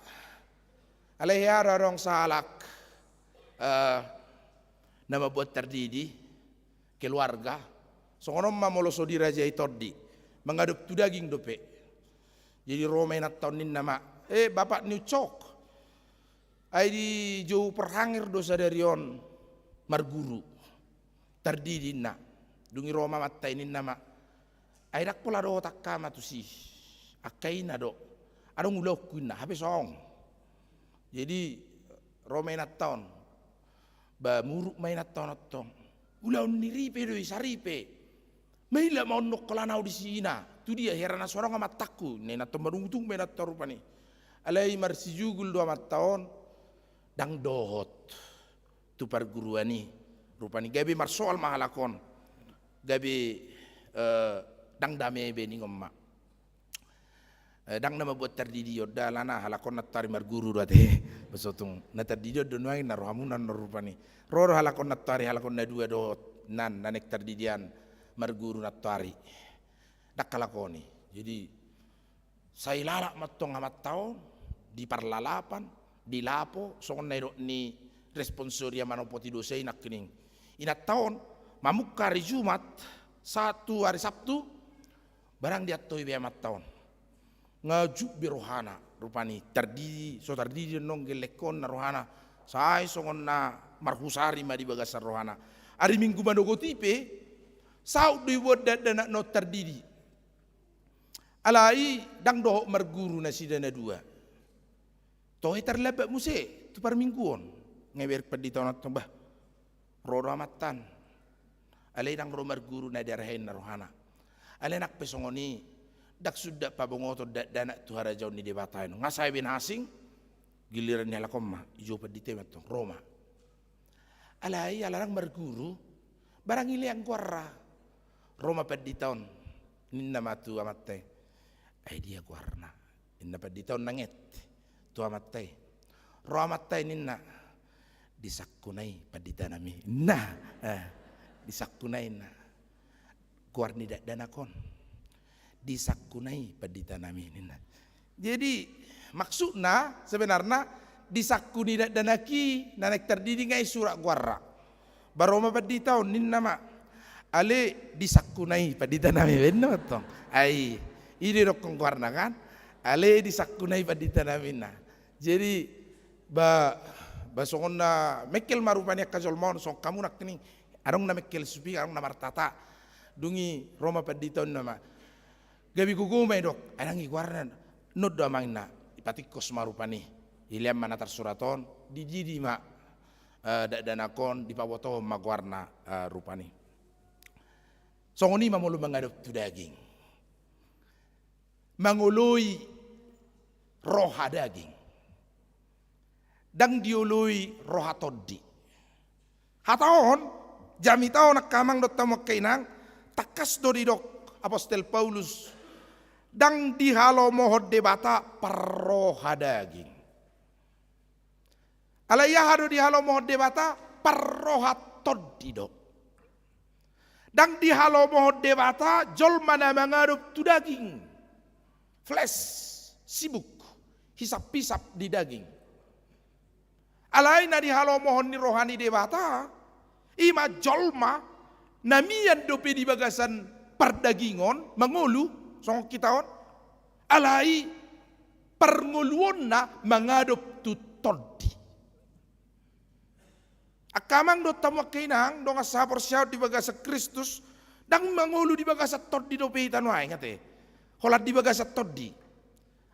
Alai hea do adong sahalak, eh, na mambuat tardidi, keluarga, songon on ma molo so dirajai tondi, mangadop tu daging dope. Jadi ro ma inanta on ninna ma, eh, bapak ni Ucok, ai dijou parhanger do sadari on marguru. Tardidi ninna. Dung i ro ma amanta i ninna ma, ai ndang pola dohot angka ama tusi. Angka ina do. Adong ulaonku ninna, hape songon. Jadi ro ma inanta on. Ba muruk ma inanta on tong. Ulaon ni ripe do i, saripe. Maila ma on nongkolan au disi ina. Tu dia hera na so adong amantangku. Ninna inanta on, madungdung ma inanta on rupani. Alai marsijugul do amanta on. Ndang dohot tu parguruan i, rupani gabe marsoal ma halak on, gabe, eh, ndang dame be ningon ma. Eh, ndang na mambuat tardidion da alana halak on nantoari marguru do ate. Boso tung na tardidion do nuaeng na rohamuna on rupani. Ro do halak on nantoari, halak on na dua dohot nan na naeng tardidian marguru nantoari. Ndang halak on i. Jadi, sai lalap ma tong amanta on, di parlalapan, di lapo, songon na nidok ni responsoria manopoti dosa i nangkining. Inanta on, mamungka ari Jumat, sahat tu ari Sabtu, barang diantoi be amanta on. Nga juk be rohana, rupani, tardidi, so tardidi annon gellengkonna rohana, sai songon na marhusari ma di bagasan rohana. Ari Minggu manogot i pe, saut do iboan dakdanak na on tardidi. Alai ndang dohot marguru nasida na dua. Toe tarlambat muse tu parmingguon. Nga ibereng pandita on antong, bah, ro do amanta an. Alai ndang ro marguru na diarahi na rohana. Alai nang pe songon i, ndang sundat pabongoton dakdanak tu harajaon ni Debata i. Nga sae be na asing, giliran ni halak on ma, dijou pandita i ma antong, ro ma. Alai ala ndang marguru, barang ilean goarna. Ro ma pandita on, ninna ma tu amanta i. Ai dia goarna? Ninna pandita on nanget tu amanta i. Ro amanta i ninna. Di sangkuna i pandita nami, ninna. Eh, di sangkuna i, ninna. Goar ni dakdanak on. Di sangkuna i pandita nami, ninna. Jadi, maksudna sebenarna di sangku ni dakdanak i na naeng tardidi nga i surat goarna. Ba ro ma pandita on, ninna ma. Ale di sangkuna i pandita nami, baen ma tong. Ai, i do didokkon goarna kan. Ale di sangkuna i pandita nami, ninna. Jadi, ba, ba songon na mengkel ma rupani angka jolma on, songon hamu nangkining, adong na mengkel supi, adong na martata. Dung i ro ma pandita on, ninna ma. Gabe gogo ma didok, ai ndang i goarna, on do amang, ninna. Dipatingkos ma rupani. Dilean ma na tarsurat on, dididi ma, eh, dakdanak on, dipabotohon ma goarna, eh, rupani. Songon i ma molo mangadop tu daging. Mangoloi roha daging. Ndang dioloi roha tondi. Hata on, jamita on angka amang dohot hamu angka inang, tangkas do didok apostel Paulus, ndang dihalomohon Debata parroha daging. Alai aha do dihalomohon Debata? Parroha tondi do. Ndang dihalomohon Debata jolma na mangadop tu daging. Flesh, sibuk, hisap-hisap di daging. Alai na dihalomohon ni roha ni Debata, i ma jolma na mian dope di bagasan pardagingon, mangolu, songon hita on. Alai parngoluonna mangadop tu tondi. Angka amang dohot hamu angka inang, dongan sahaporseaon di bagasan Kristus, ndang mangolu di bagasan tondi dope hita nuaeng ate. Holan di bagasan tondi.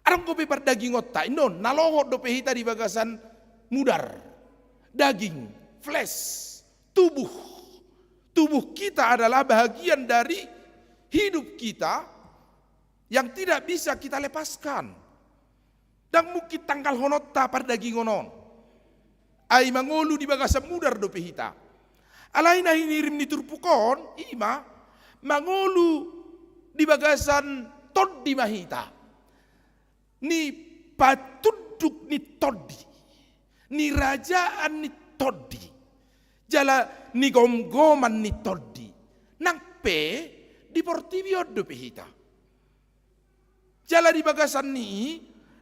Adong dope pardagingonta, innon, na lohot dope hita di bagasan mudar, daging, flesh, tubuh. Tubuh kita adalah bahagian dari hidup kita yang tidak bisa kita lepaskan. Ndang mungkin tanggalhononta pardagingon on. Ai mangolu di bagasan mudar dope hita. Alai na hinirim ni turpuk on, i ma, mangolu di bagasan tondi ma hita. Ni patunduk ni tondi, ni rajaan ni tondi, jala ni gomgoman ni tondi, nang pe di portibi on dope hita. Jala di bagasan ni i,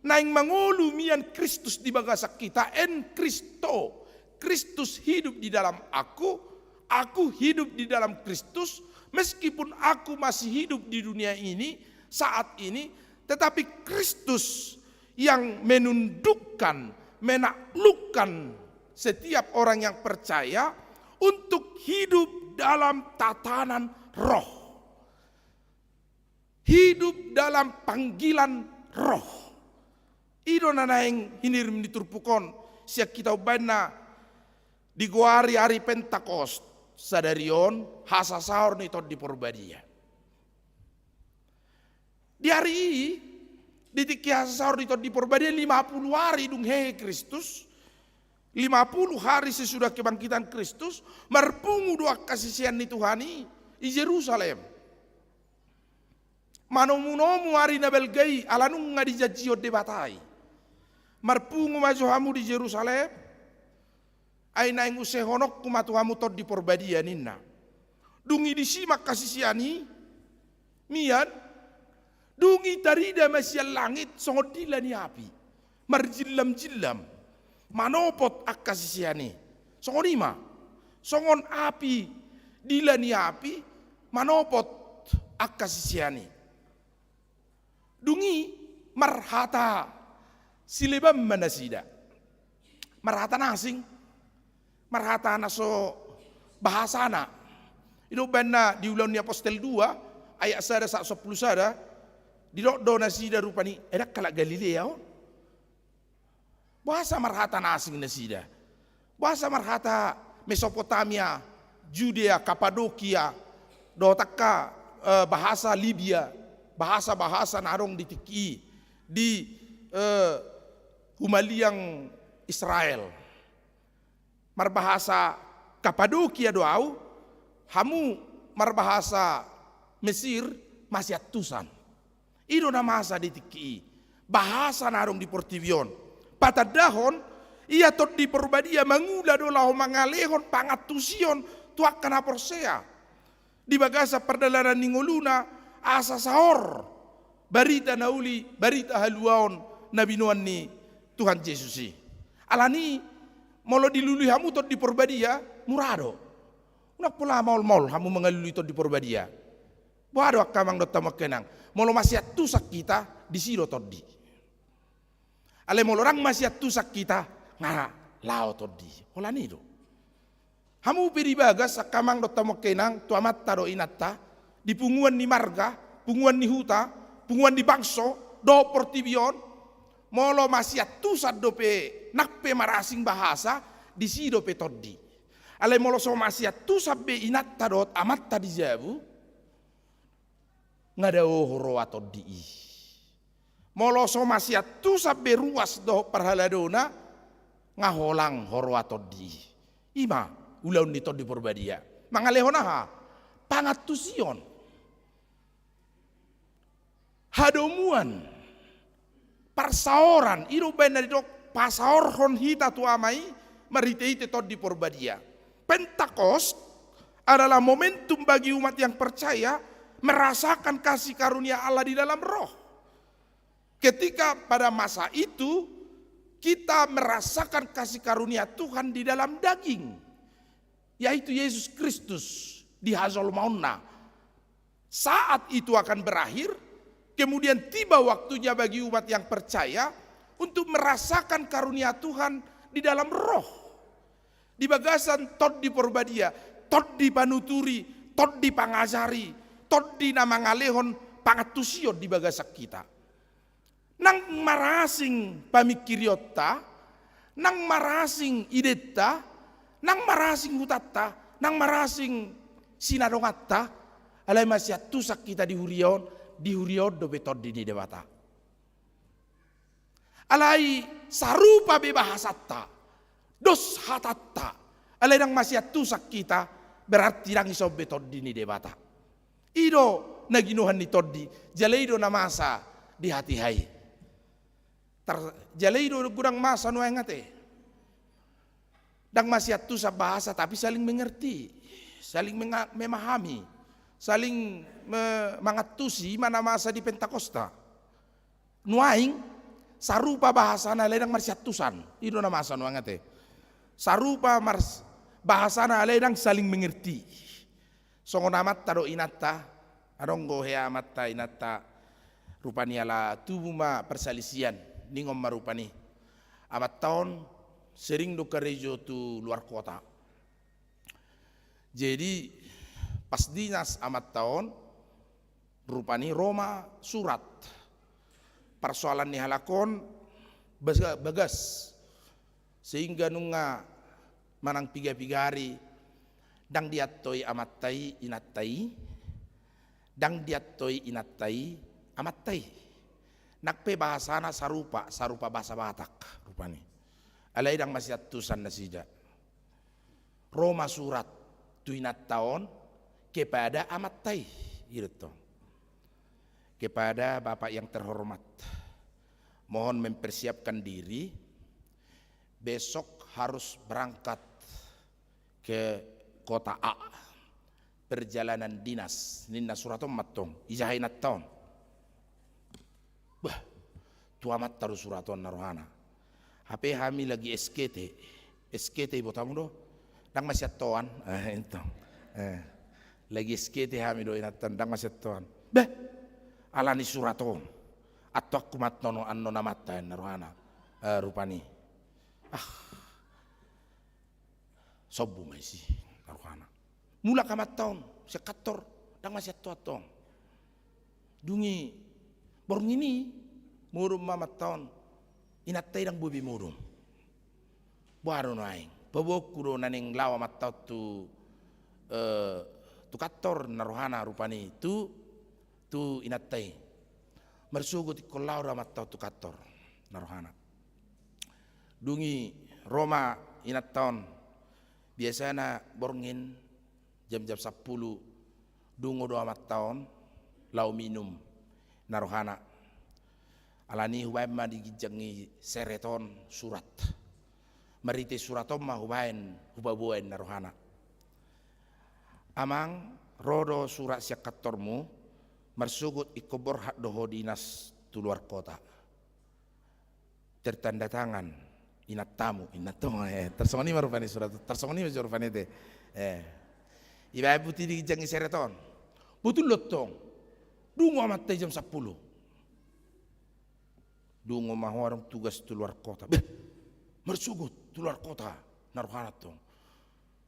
naeng mangolu mian Kristus di bagasan hita, en Christo, Kristus hidup di dalam aku, aku hidup di dalam Kristus, meskipun aku masih hidup di dunia ini, saat ini, tetapi Kristus yang menundukkan, menaklukkan setiap orang yang percaya untuk hidup dalam tatanan roh. Hidup dalam panggilan roh. I do na naeng hinirim ni turpuk on, sian hita umbaen na digoari ari Pentakos, sadari on, hasasaor ni Tondi Porbadia. Di ari i, di tingki hasasaor ni Tondi Porbadia, lima pulu ari dung hehe Kristus, lima pulu hari sesudah kebangkitan Kristus, marpungu do angka sisean ni Tuhan i, i Jerusalem. Manomunomu ari na balga i, ala nunga dijanjihon Debata i. Marpungu ma jo hamu di Jerusalem, ai naeng usehononku ma tu hamu Tondi Porbadia ninna. Dung i disi ma angka sisean i, mian, dung i tarida ma sian langit songon dila ni api. Marjillamjillam, manopot angka sisean i. Songon i ma, songon api, dila ni api, manopot angka sisean i. Dung i marhata sileban ma nasida. Marhata na asing, marhata na so bahasana. I do umbaen na di Ulaon ni Apostel dua, ayat sada sahat sampulu sada, didok do nasida rupani, ai ndang halak Galilea on. Boasa marhata na asing nasida? Boasa marhata Mesopotamia, Judea, Kapadokia, dohot angka, eh, bahasa Libia, bahasa-bahasa na adong di tingki i, di, eh, humaliang Israel. Marbahasa Kapadokia do ahu, hamu marbahasa Mesir, masiantusan. I do na masa di tingki i. Bahasa na adong di portibi on. Patandahon, Ia Tondi Porbadia mangula do laho mangalehon pangantusion tu angka na porsea di bagasan pardalanan ni ngoluna, asa saor barita na uli, barita haluaon na binoan ni Tuhan Jesus i. Alani, molo dilului hamu Tondi Porbadia, mura do. Unang pola maol-maol hamu mangalului Tondi Porbadia. Boha do angka amang dohot hamu angka inang? Molo masiantusan hita, disi do tondi. Alai molo ndang masiantusan hita, nga laho tondi. Holan i do. Hamu pe di bagas angka amang dohot hamu angka inang, tu amanta dohot inanta, di punguan ni marga, punguan ni huta, punguan ni bangso, dohot portibi on, molo masiantusan dope nang pe marasing bahasa, disi dope tondi. Alai molo so masiantusan be inanta dohot amanta di jabu, nga dao huroha tondi i. Molo so masiantusan be ruas dohot parhaladona, nga holang huroha tondi i. I ma ulaon ni Tondi Porbadia. Mangalehon aha? Pangantusion. Hadomuan. Parsaoran, i do umbaen na didok pasaorhon hita tu Ama i marhite-hite Tondi Porbadia. Pentakos adalah momentum bagi umat yang percaya merasakan kasih karunia Allah di dalam roh. Ketika pada masa itu kita merasakan kasih karunia Tuhan di dalam daging, yaitu Yesus Kristus di hajolmaonna. Saat itu akan berakhir, kemudian tiba waktunya bagi umat yang percaya untuk merasakan karunia Tuhan di dalam roh. Di bagasan Tondi Porbadia, tondi panuturi, tondi pangajari, tondi na mangalehon pangantusion di bagasan hita. Ndang marasing pamingkirionta, ndang marasing identa, ndang marasing hutanta, ndang marasing sinadonganta, alai masiantusan hita di huria on, di huria on dope tondi ni Debata. Alai sarupa be bahasanta, dos hatanta, alai ndang masiantusan hita, berarti ndang dison be tondi ni Debata. I do na ginohan ni tondi, jala i do na masa di hatiha i. Tar-, jala i do godang masa nuaeng ate. Ndang masiantusan bahasa, tapi saling mengerti, saling menga-, memahami, saling me-, mangantusi, i ma na masa di Pentakosta. Nuaeng, sarupa bahasana alai ndang marsiantusan. I do na masa nuaeng ate. Sarupa mars-, bahasana alai ndang saling mengerti. Songon amanta dohot inanta, adong do hea amanta inanta, rupani ala tubu ma persalisian, ningon ma rupani. Amanta on sering do karejo tu luar kota. Jadi, pas dinas amanta on, rupani ro ma surat. Parsoalan ni halak on baga-, bagas. Sehingga nunga manang piga-piga ari, ndang diantoi amanta i inanta i, ndang diantoi inanta i amanta i. Nang pe bahasana sarupa, sarupa bahasa Batak, rupani. Alai ndang masiantusan nasida. Ro ma surat tu inanta on kepada amanta i, gitu. Kepada Bapak yang terhormat, mohon mempersiapkan diri, besok harus berangkat ke kota A. Perjalanan dinas, ninna surat on ma antong, ijaha inanta on. Bah, tu amanta do surat on na rohana. Hape hami lagi S K T. S K T ibotong do. Ndang masiantoan. Eh, itu. Eh. Lagi S K T hami do inanta, ndang masiantoan. Bah, alani surat on. Antong ma antong annon amanta na rohana. Eh, rupani. Ah. Sombu ma isi na rohana. Mulak amanta on sian kantor, ndang masiantoan antong. Dung i borngin i modom ma amanta on, inanta i ndang boi be modom. Boha do nuaeng, paboaonku do na naeng laho amanta on tu, eh, tu kantor na rohana rupani tu, tu inanta i. Marsogot ingkon laho do amanta on tu kantor na rohana. Dung i ro ma inanta on, biasana borngin jam-jam sampulu dungo do amanta on laho minum na rohana. Alani hubaen ma di ginjang ni seret on surat. Marhite surat on ma hubaen, hupaboa ninna rohana. Amang, ro do surat sian kantormu, marsogot ingkon borhat do ho dinas tu luar kota. Tertanda tangan inantamu, inantong, eh, tarsongon i ma rupani surat, tarsongon i ma rupani te. Eh. Ibaen buti di ginjang ni serep on. Botul do tong. Dungo amanta i jam sampulu. Dungo ma ho adong tugas tu luar kota. Beh, marsogot tu luar kota ninna rohana tong.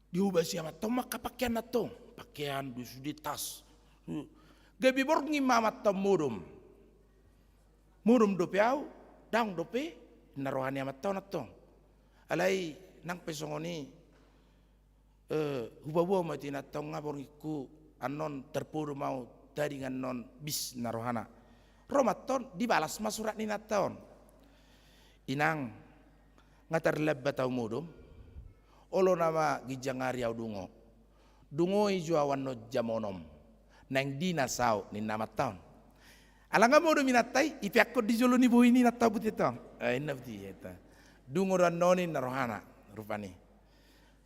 Diobasi amanta on ma angka pakeanna tong. Pakean do sude, tas. Gabe borngin ma amanta on modom. Modom dope au, daong dope, ninna roha ni amanta on antong. Alai nang pe songon i, eh, hupaboa ma tu inanta on nga bornginku, annon tarpodom au tading annon bis ninna rohana. Ro ma antong, dibalas ma surat ni inanta on. Inang, nga tarlambat au modom, olo nama ginjang ari au dungo. Dungoi jo au annon jam onom. Naeng dinas au ninna amanta on. Ala nga modom inanta i, ipeakkon di jolo ni bohi ni inanta on buti antong. Eh, ninna buti inanta. Dungo do annon i ninna rohana, rupani.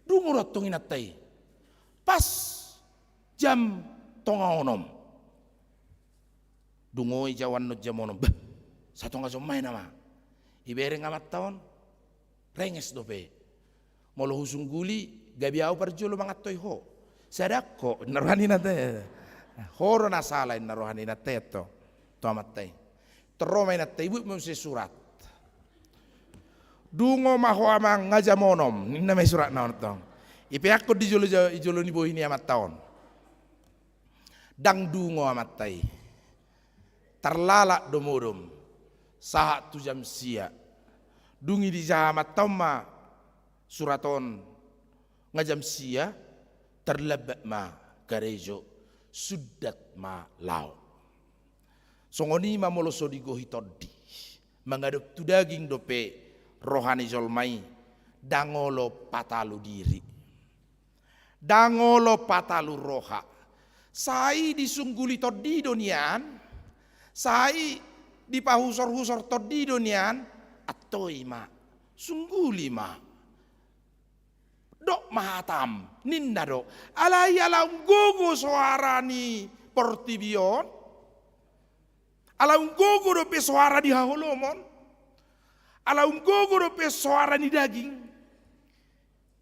Dungo do antong inanta i. Pas jam tonga onom. Dungoi jo au annon jam onom. Bah, satonga jom ma i nama. Ibereng amanta on, renges dope. Molo husungguli, gabe au parjolo mangantoi ho. Sada ho, ninna roha ni inanta i. Ho do na sala, ninna roha ni inanta i antong. Tu amanta i. Tor ro ma inanta i, ibuat ma muse surat. Dungo ma ho amang, nga jam onom, ninna ma i suratna on antong. Ipeakkon di jolo, di jolo ni bohi ni amanta on. Ndang dungo amanta i. Tarlalap do modom sahat tu jam sia. Dung i dijaha amanta on ma surat on, nga jam sia, tarlambat ma karejo, sundat ma laho. Songon i ma molo so digohi tondi. Mangadop tu daging dope roha ni jolma i, ndang olo patalu diri. Ndang olo patalu roha. Sai disungguli tondi do nian, sai dipahusorhusor tondi do nian, antoi ma, sungguli ma. Dok ma hatam, ninna do. Alai ala umgogo soara ni portibi on, ala umgogo dope soara ni haholomon, ala umgogo dope soara ni daging.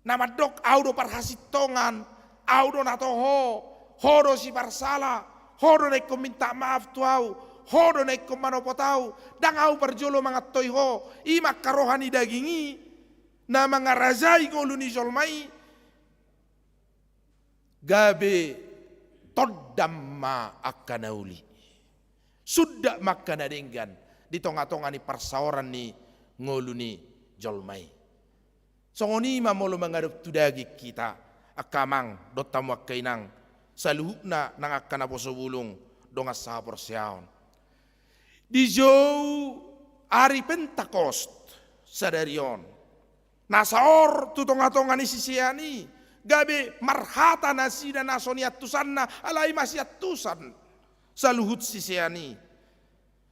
Na mandok, au do parhasintongan, au do na toho, ho do siparsala, ho do na ingkon minta maaf tu au, ho do na ingkon manopot au, ndang au parjolo mangantoi ho, i ma angka roha ni daging i, na mangarajai ngolu ni jolma i, gabe tondam ma angka na uli. Sundat ma angka na denggan di tongatonga ni parsaoran ni ngolu ni jolma i. Songon i ma molo mangadop tu daging hita, angka amang dohot hamu angka inang, saluhutna nang angka naposo bulung dongan sahaporseaon. Dijou ari Pentakost sadari on, na saor tu tongatonga ni sisean i, gabe marhata nasida na so niantusanna, alai masiantusan saluhut sisean i.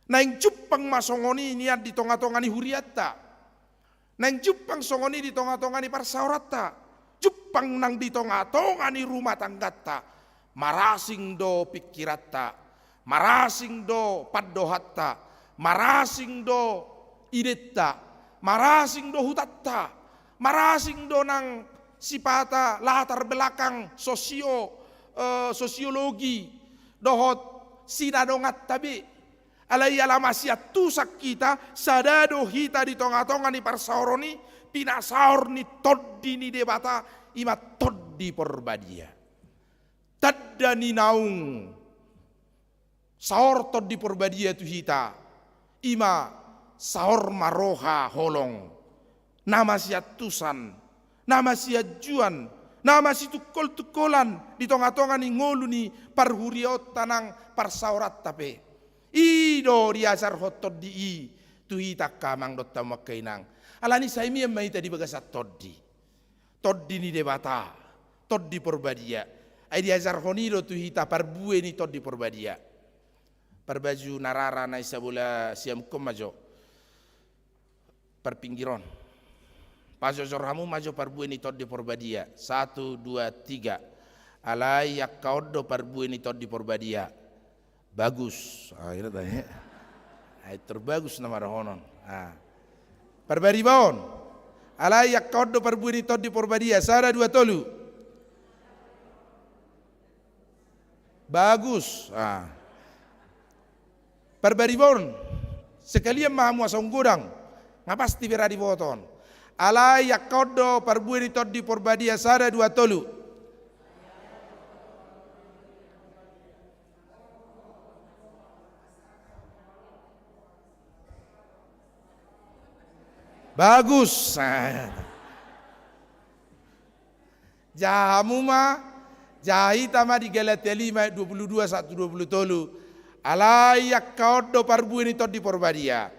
Naeng jumpang ma songon i nian di tongatonga ni hurianta. Naeng jumpang songon i di tongatonga ni parsaoranta. Jumpang nang di tongatonga ni rumah tangganta. Marasing do pingkiranta, marasing do pandohanta, marasing do identa, marasing do hutanta, marasing do nang sipata latar belakang sosio, eh, sosiologi dohot sinadonganta be. Alai ala masiantusan hita, sada do hita di tongatonga ni parsaoran i, pinasaor ni Tondi ni Debata, i ma Tondi Porbadia. Tanda ni naung saor Tondi Porbadia tu hita, i ma saor ma roha holong, na masiantusan, na masianjuan, na masitungkoltungkolan di tongatonga ni ngolu ni parhuriaonta nang parsaoranta pe. I do diajarhon Tondi i tu hita angka amang dohot hamu angka inang. Alani sai mian ma hita di bagasan Tondi. Tondi ni Debata, Tondi Porbadia. Ai diajarhon i do tu hita parbue ni Tondi Porbadia. Parbaju na rara na i sabola siamukkon ma jo. Parpinggiron. Pajojor hamu ma jo parbue ni Tondi Porbadia. Satu, dua, tiga. Alai angka on do parbue ni Tondi Porbadia. Bagus. Ah, ina tadi. Ai terbagus nama dohonon. Ah. Parbariba on. Alai angka on do parbue ni Tondi Porbadia. Sada, dua, tolu. Bagus. Ah. Parbariba on. Sekalian ma hamu asa ung godang. Nga pasti berani boton. Alai angka on do parbue ni Tondi Porbadia. Sada, dua, tolu. Bagus. Jaha hamu ma, jaha hita ma di Galatia lima ayat dua puluh dua sahat tu dua puluh tolu. Alai angka on do parbue ni Tondi Porbadia.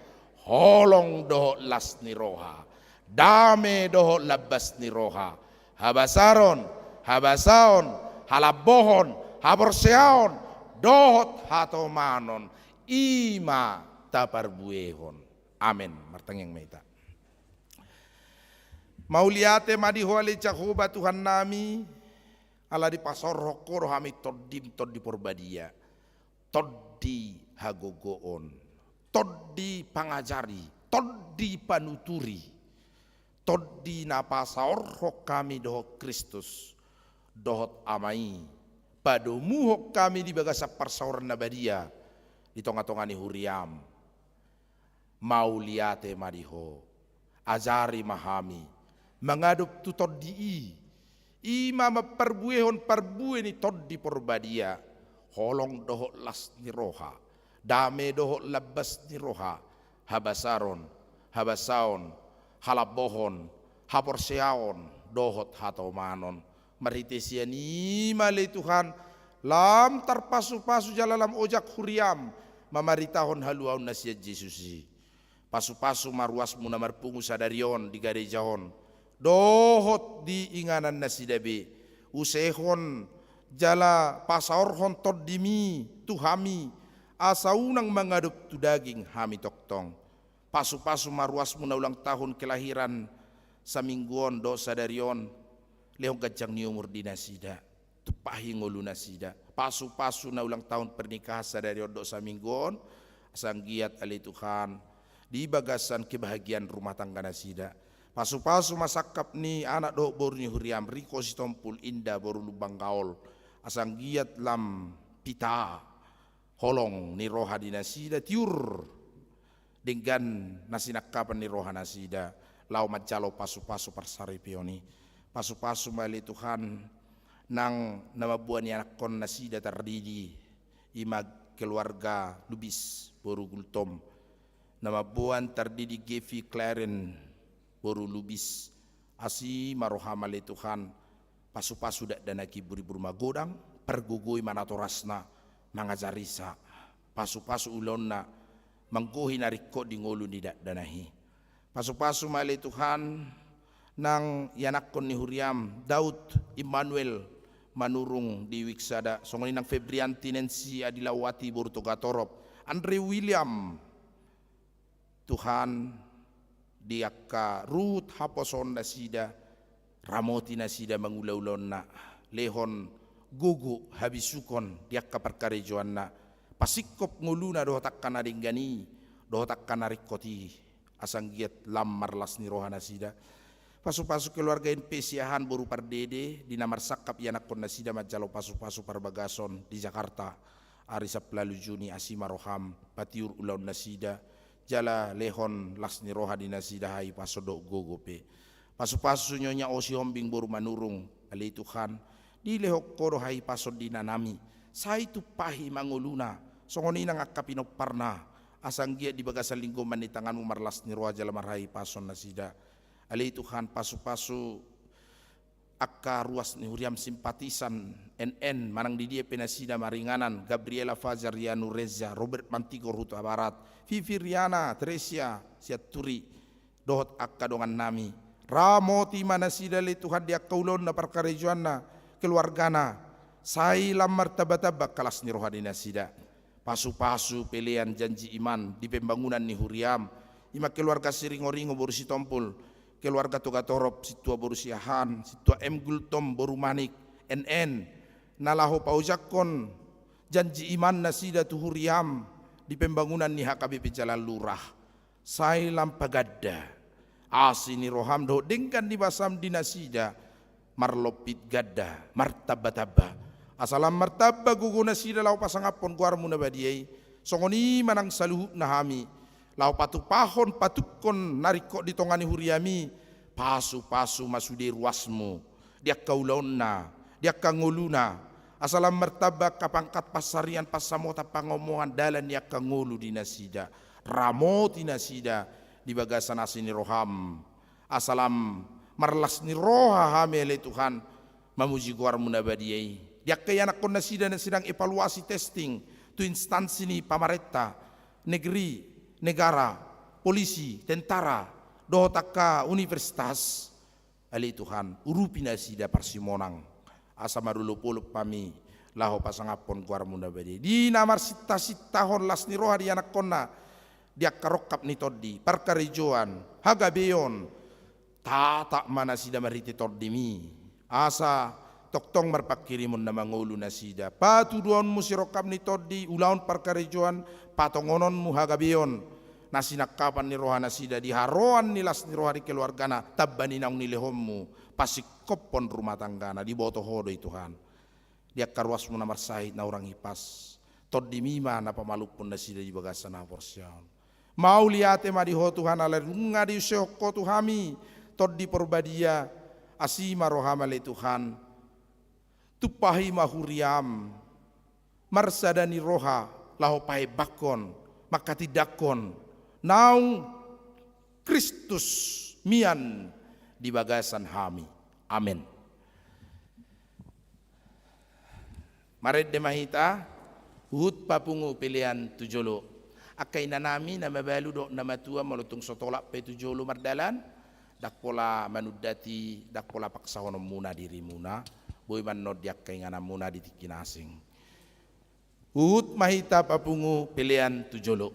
Holong dohot las ni roha. Dame dohot lambas ni roha. Habasaron, habasaon, halambohon, haporseaon, dohot hatomanon. I ma taparbuehon. Amen. Martangiang ma hita. Mauliate ma di Ho ale Jahowa Tuhannami, ala dipasaorhon Ho do hami Tondim, Tondi Porbadia, Tondi hagogoon, Tondi pangajari, Tondi panuturi, Tondi na pasaorhon hami dohot Kristus, dohot Ama i, padomuhon hami di bagasan parsaoran na badia di tongatonga ni huriam. Mauliate ma di Ho. Ajari ma hami mangadop tu Tondi i. I ma mamparbuehon parbue ni Tondi Porbadia. Holong dohot las ni roha. Dame dohot lambas ni roha. Habasaron, habasaon, halambohon, haporseaon, dohot hatomanon. Marhite sian i ma ale Tuhan, lam tarpasupasu jala lam ojak huriam mamaritahon haluaon na sian Jesus i. Pasupasu ma ruasmu na marpungu sadari on di gareja on, dohot di inganan nasida be. Usehon jala pasaorhon Tondimi tu hami, asa unang mangadop tu daging hami tongtong. Pasupasu ma ruasmu na ulang tahun kelahiran saminggu on dohot sadari on, lehon ganjang ni umur di nasida, tumpahi ngolu nasida. Pasupasu na ulang tahun pernikahan sadari on dohot saminggu on, asa anggiat ale Tuhan di bagasan kebahagiaan rumah tangga nasida. Pasupasu ma sangkap ni anak dohot boru ni huriam, Riko Sitompul, Indah boru Lumban Gaol, asa anggiat lam pita holong ni roha di nasida, tiur denggan na sinangkapan ni roha nasida, laho manjalo pasupasu parsaripeon i. Pasupasu ma ale Tuhan nang na mamboan ianakhon nasida tardidi, i ma keluarga Lubis boru Gultom, na mamboan tardidi Gevi Claren boru Lubis. Asi ma roham ale Tuhan, pasupasu dakdanak i buribur magodang, pargogoi ma natorasna mangajarisa, pasupasu ulaonna manggohi na ringkot di ngolu ni dakdanak i. Pasupasu ma ale Tuhan nang ianakhon ni huriam, Daud Immanuel Manurung di Wiksada, songon i nang Febrianti Nancy Adilawati boru Togatorop, Andre William, Tuhan, di angka ruhut haposoon nasida, ramoti nasida mangula ulaonna, lehon gogo habisukon di angka parkarejoanna, pasingkop ngoluna dohot angka na denggan i, dohot angka na ringkot i, asa anggiat lam marlas ni roha nasida. Pasupasu keluarga N P Siahaan boru Pardede, di na marsangkap ianakhon nasida manjalo pasupasu parbagason di Jakarta, ari sampulu ualu Juni. Asi ma roham, patiur ulaon nasida, jala lehon las ni roha di nasida hahipason dohot gogo pe. Pasupasu Nyonya Osi Hombing boru Manurung, ale Tuhan, dilehon Ho do hahipason di inanami, sai tumpahi ma ngoluna, songon i nang angka pinomparna, asa anggiat di bagasan linggoman ni tanganmu marlas ni roha jala marhahipason nasida. Ale Tuhan, pasupasu angka ruas ni huriam simpatisan N N, manang di dia pe nasida maringanan, Gabriela Fajar, Yanu Reza, Robert Mantigor Hutabarat, Vivi Riana, Tresia Sianturi, dohot angka dongannami. Ramoti ma nasida ale Tuhan di angka ulaonna, parkarejoanna, keluargana, sai lam martambatamba angka las ni roha ni nasida. Pasupasu pelean janji iman di pembangunan ni huriam, i ma keluarga Siringoringo boru Sitompul, keluarga Togatorop, sintua boru Siahaan, sintua M Gultom boru Manik, N N, na laho paojakhon janji iman nasida tu huriaM di pembangunan ni H K B P Jalan Lurah. Sai lam paganda asi ni rohaM dohot denggan ni basaM di nasida, marlompit ganda, martambatamba. Asa lam martamba gogo nasida laho pasangaphon goarMu na badia i, songon i ma nang saluhutna hami, laho patupahon, patungkon na ringkot di tonga ni huriaMi, pasupasu ma sude ruasMu di angka ulaonna, di angka ngoluna, asa lam martamba angka pangkat, pansarian, pansamotan, pangomoan, dalan ni angka ngolu di nasida, ramoti nasida di bagasan asi ni rohaM. Asa lam marlas ni roha hami ale Tuhan, mamuji goarMu na badia i. Di angka ianakhon nasida na sedang evaluasi, testing tu instansi ni pamarenta, negeri, negara, polisi, tentara, dohot angka universitas. Ale Tuhan, urupi nasida parsimonang, asa marolopolop hami laho pasangaphon goarMu na badia i. Di na marsintahon las ni roha di ianakhonna, di angka rongkap ni tondi, parkarejoan, hagabeon, tatap ma nasida marhite TondiMi, asa tongtong marpangkirimon na mangolu nasida. PatuduhonMu sirongkap ni tondi, ulaon parkarejoan, patongononMu hagabeon, na sinangkapan ni roha nasida, di haroan ni las ni roha di keluargana, tamba ni naung nilehonMu, pasingkophon rumah tanggana, diboto Ho do i Tuhan. Di angka ruasMu na marsahit, na hurang hipas, TondiMi ma na pamalumhon nasida di bagasan haporseaon. Mauliate ma di Ho Tuhan, ala nunga diusehon Ho tu hami Tondi Porbadia. Asi ma rohaM ale Tuhan, tumpahi ma huriaM, marsada ni roha laho paembakhon, manghatindanghon naung Kristus mian di bagasan hami. Amen. Marende ma hita, huhut papungu pelean tu jolo. Angka inanami na mabalu dohot na matua, molo tung so tolap pe tu jolo mardalan, ndang pola manundati, ndang pola paksahononmuna dirimuna, boi ma annon di angka ingananmuna di tingki na asing. Huhut ma hita papungu pelean tu jolo.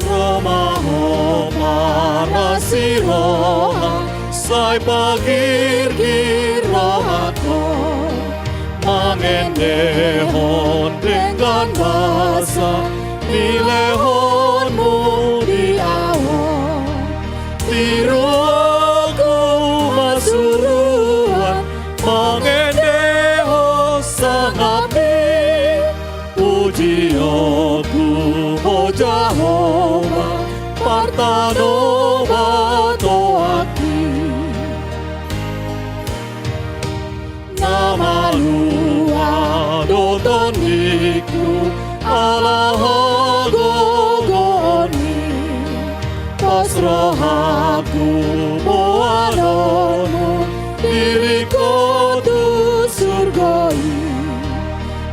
Ro ma Ho marasi roha, sai pagirgir rohangku, mangendehon denggan basa nilehonMu di ahu. Tiruonku ma suruan mangendehon sangapMi, pujionku Ho Jahowa partanobatonki. Na malua do tondingku ala hagogoonMi, pos rohangku boanonMu diringkot tu surgo i.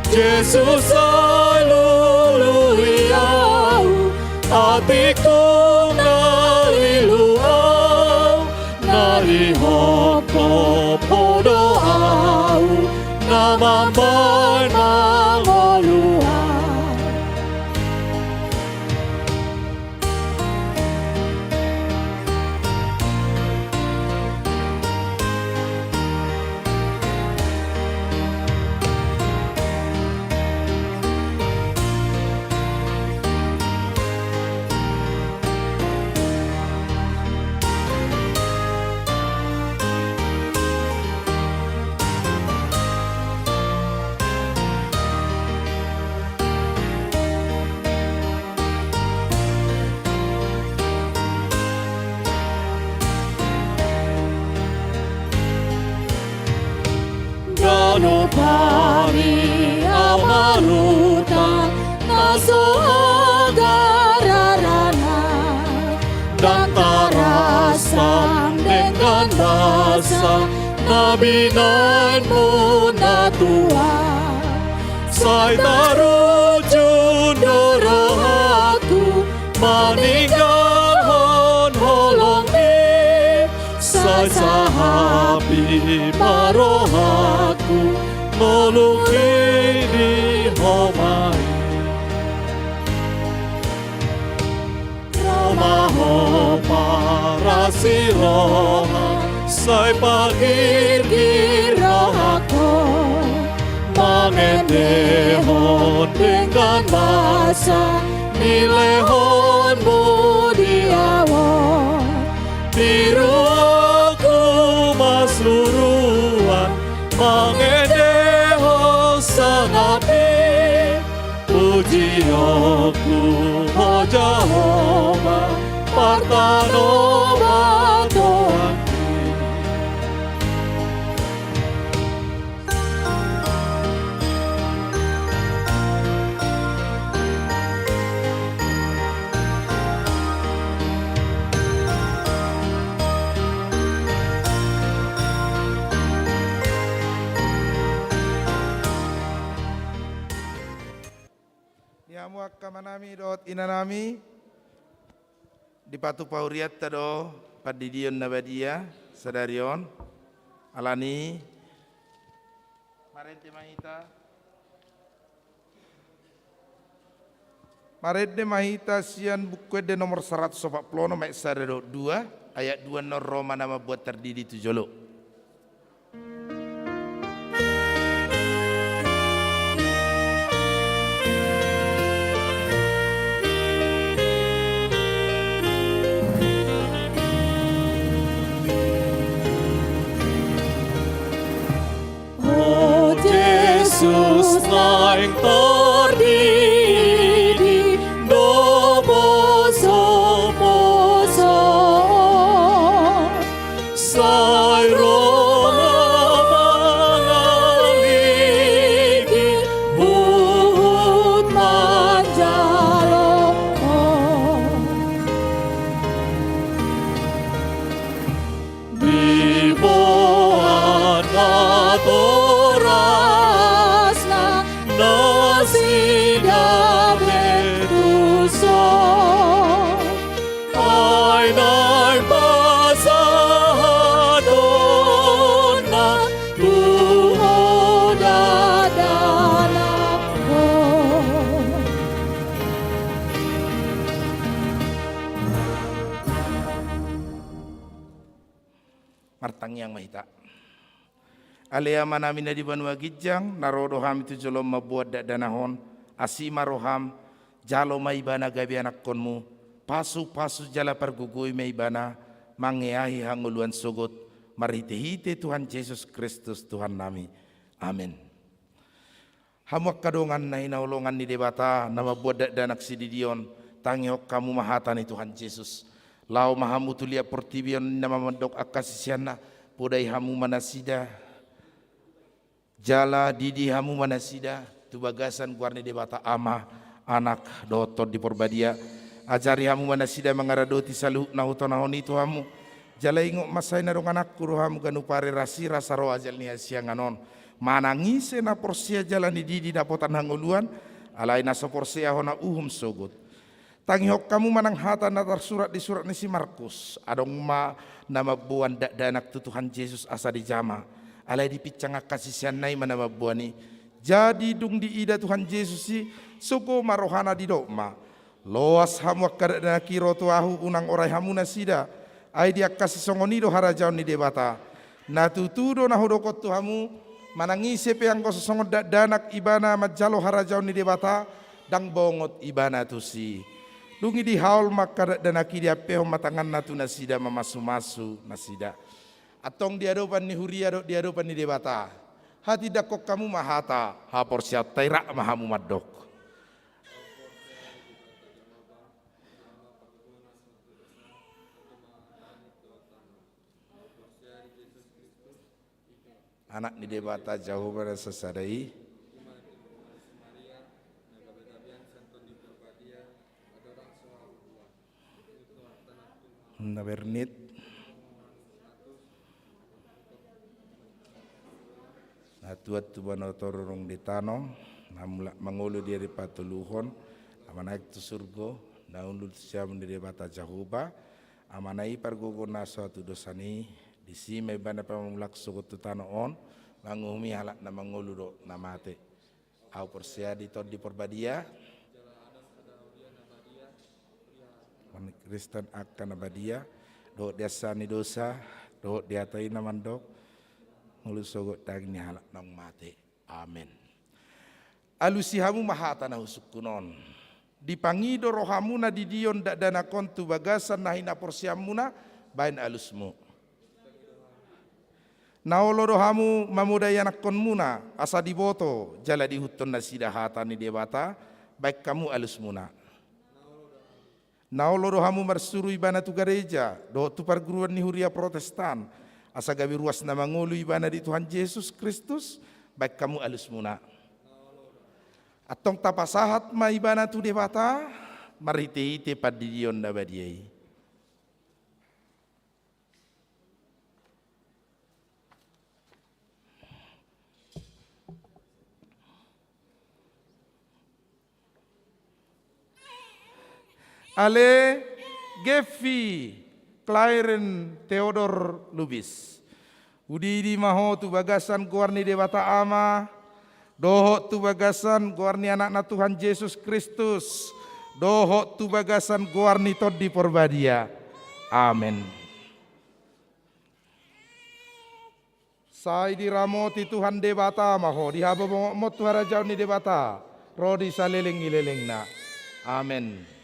Jesus, sai lului ahu, atikku na lilu ahu, na dihophop Ho do ahu, na mambahen mangolu ahu. Ganup ari ahu marhutang na so hagararana, ndang tarasam denggan basa na binahenMu na tua. Sai tarujung do rohangku maninggalhon holongMi, sai sahaping Ima rohangku, ngolungki di Ho ma i. Ro ma Ho parasi roha, sai pagirgir rohangku, mangendehon denggan basa nilehonmu di ahu on. Tiruku ma suruan mangendehon sangap i. Pujionku Ho Jahowa, partanobatonku. Di hamu angka amanami dohot inanami, dipatupa hurianta do pandidion na badia sadari on. Alani i, marende ma hita. Marende ma hita sian Buku Ende nomor saratus opat pulu onom ayat sada dohot dua, ayat dua annon ro ma na mamboan tardidi tu jolo. O Jesus, naeng tardidi do posoposo, sai ro ma mangaligi huhut manjalo Ho. Diboan natorasna nasida be tuson, ai naeng pasahatonna tu Ho dakdanak on. Martangiang ma hita. Ale Amanami na di banua ginjang, na ro do hami tu joloM mamboan dakdanak on, asi ma rohaM, jalo ma Ibana gabe anakkonMu, pasupasu jala pargogoi ma Ibana, mangeahi hangoluan sogot, marhitehite Tuhan Jesus Kristus Tuhannami. Amen. Hamu angka dongan na hinaholongan ni Debata, na mamboan dakdanak sididi on, tangihon hamu ma hata ni Tuhan Jesus. Laho ma hamu tu liat portibi on, ninna ma mandok angka siseanna, podai hamu ma nasida, jala didi hamu ma nasida tu bagasan goar ni Debata Ama, Anak, dohot Tondi Porbadia. Ajari hamu ma nasida mangaradoti saluhut na hutonahon i tu hamu. Jala ingot ma sai na dongananku do hamu ganup ari, rasirasa ro ajal ni hasiangan on. Manang ise na porsea jala nididi dapotan hangoluan, alai na so porsea hona uhum sogot. Tangihon hamu ma nang hata na tarsurat di surat ni si Markus. Adong ma na mamboan dakdanak tu Tuhan Jesus asa dijama. Alai dipinsang angka siseanna i ma na mamboan i. Jadi dung diida Tuhan Jesus i, sogo ma rohana, didok ma: Loas hamu angka dakdanak i ro tu Ahu, unang orai hamu nasida. Ai di angka sisongon i do harajaon ni Debata. Na tutu do na hudok on tu hamu, manang ise pe anggo so songon dakdanak ibana manjalo harajaon ni Debata, ndang bongot ibana tusi. Dung i dihaol ma angka dakdanak i, diampehon ma tanganna tu nasida mamasumasu nasida. Antong di adopan ni huria dohot di adopan ni Debata, hatindangkon hamu ma hata haporseaonta i, rap ma hamu mandok: Anak ni Debata Jahowa na sasada i. Na bernit. Na tuat tu banua torop, rorong di tano, na mulak mangolu di ari patoluhon, Ama na aek tu surgo, na hundul tu siamun ni Debata Jahowa, Ama na i pargogo na so hatudosan i, Disi ma ibana pamulak sogot tu tano on, manguhumi halak na mangolu dohot na mate. Ahu porsea di Tondi Porbadia, Kristen angka na badia, dohot di asa ni dosa, dohot di hata i na mandok, ngolu sogot daging ni halak naung mate. Amen. Alusi hamu ma hata na husungkun on. Dipangido rohamuna di dion dakdanak on tu bagasan na hinaporseaonmuna, baen alusmu. Na olo do hamu mamodai anakkonmuna, asa diboto jala diihuthon nasida hata ni Debata, baen hamu alusmuna. Na olo do hamu marsuru ibana tu gareja, dohot tu parguruan ni huria Protestan, asa gabe ruas na mangolu ibana di Tuhan Jesus Kristus, baen hamu alusmuna. Antong tapasahat ma ibana tu Debata, marhitehite pandidion na badia i. Ale Gefi Clairen Theodor Lubis. Udidi ma ho tu bagasan goar ni Debata Ama, dohot tu bagasan goar ni Anakna Tuhan Jesus Kristus, dohot tu bagasan goar ni Tondi Porbadia. Amen. Sai diramoti Tuhan Debata ma ho, dihabobongotmon tu harajaon ni Debata, ro di saleleng ni lelengna. Amen.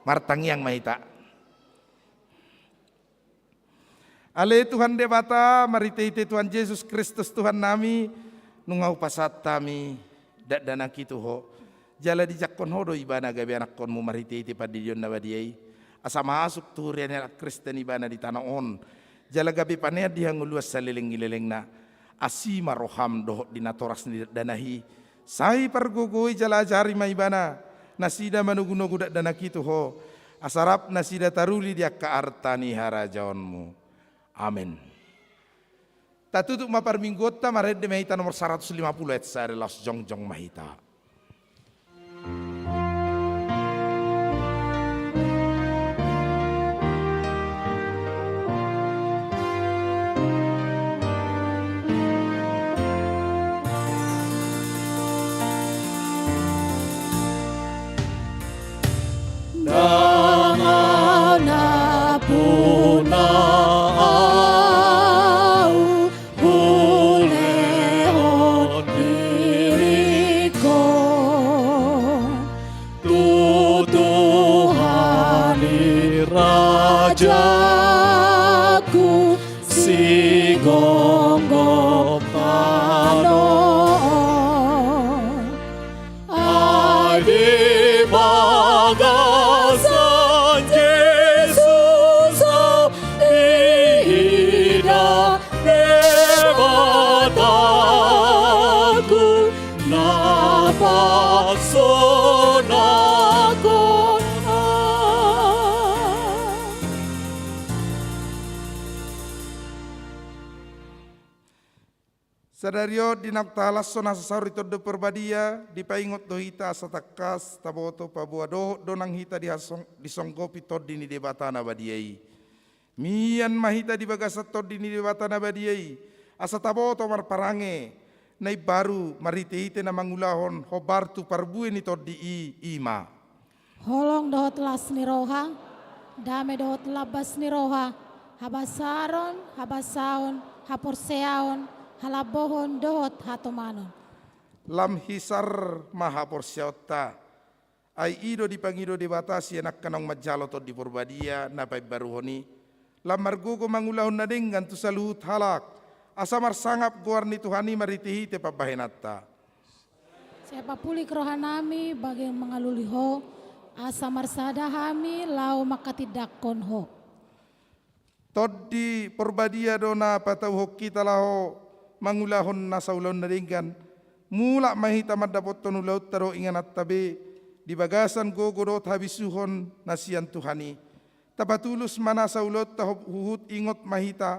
Martangiang ma hita. Ale Tuhan Debata, marhitehite Tuhan Jesus Kristus Tuhannami, nunga hupasahat hami dakdanak i tu Ho. Jala dijangkon Ho do ibana gabe anakkonmu marhitehite pandidion na badia i, asa masuk tu huria ni halak Kristen ibana di tano on, jala gabe panean di hangoluan saleleng ni lelengna. Asi ma roham dohot di natoras ni dakdanak i, sai pargogoi jala ajari ma ibana nasida manogunogu dakdanak i tu Ho, asa rap nasida taruli di angka arta ni harajaonmu. Amen. Tatutup ma parmingguonta, marende ma hita nomor saratus lima pulu ayat sada, laos jongjong ma hita. Ndang anapuna ahu hulehon diringku tu Tuhan i rajaku, sigomgom tano on. Ai di bagasan Jesus ahu iida Debataku na pasonangkon ahu. Sadari on di naung tahalashon asa saur di Tondi Porbadia, dipaingot do hita asa tangkas taboto paboa dohot do nang hita dihasong-, disonggopi Tondi ni Debata na badia i. Mian ma hita di bagasan Tondi ni Debata na badia i, asa taboto marparange na imbaru marhitehite na mangulahon hombar tu parbue ni Tondi i, i ma. Holong dohot las ni roha, dame dohot lambas ni roha, habasaron, habasaon, haporseaon, halambohon dohot hatomanon. Lam hisar ma haporseaonta. Ai i do dipangido Debata sian angka naung manjalo Tondi Porbadia na paimbaruhon i, lam margogo mangulahon na denggan tu saluhut halak, asa marsangap goar ni Tuhan i marhitehite pambahenanta. Sai papulik rohanami bahen mangalului Ho, asa marsada hami laho manghatindanghon Ho. Tondi Porbadia do na patauhon hita laho mangulahon nasa ulaon na denggan. Mulak ma hita mandapothon ulaonta dohot ingananta be, di bagasan gogo dohot habisuhon na sian Tuhan i. Tapatulus ma nasa ulaonta huhut, ingot ma hita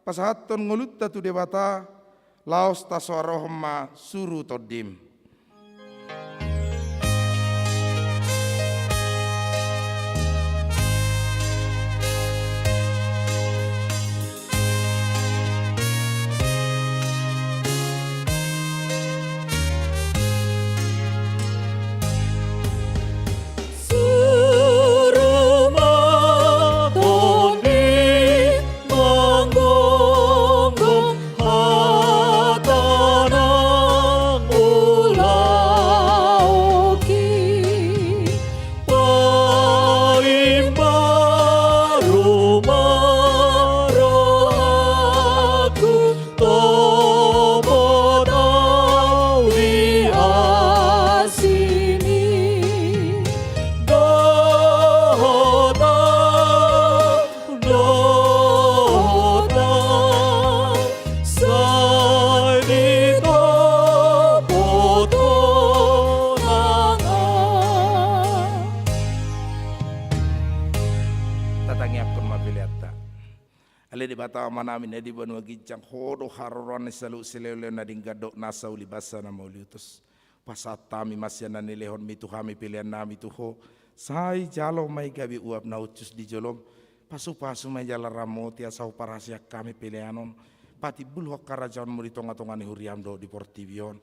pasahathon ngolunta tu Debata, laos tasoarohon ma suru Tondim. Suru ma Tondim manggonggong hata na ulaonki. Paimbaru ma rohaku, topot au di asi ni dohot au, dohot au sai ditopot Ho nang au. Tatangiangkon ma peleanta. Ale Debata Amanami na di banua ginjang, Ho do haroroan ni saluhut silehonlehon na denggan dohot nasa uli basa na mauliutus. Pasahat hami ma sian na nilehonMi tu hami peleannami tu Ho. Sai jalo ma i gabe uap na hushus di joloM. Pasupasu ma i jala ramoti asa huparhaseang hami pelean on patimbulhon harajaonMu di tongatonga ni huriaM dohot di portibi on.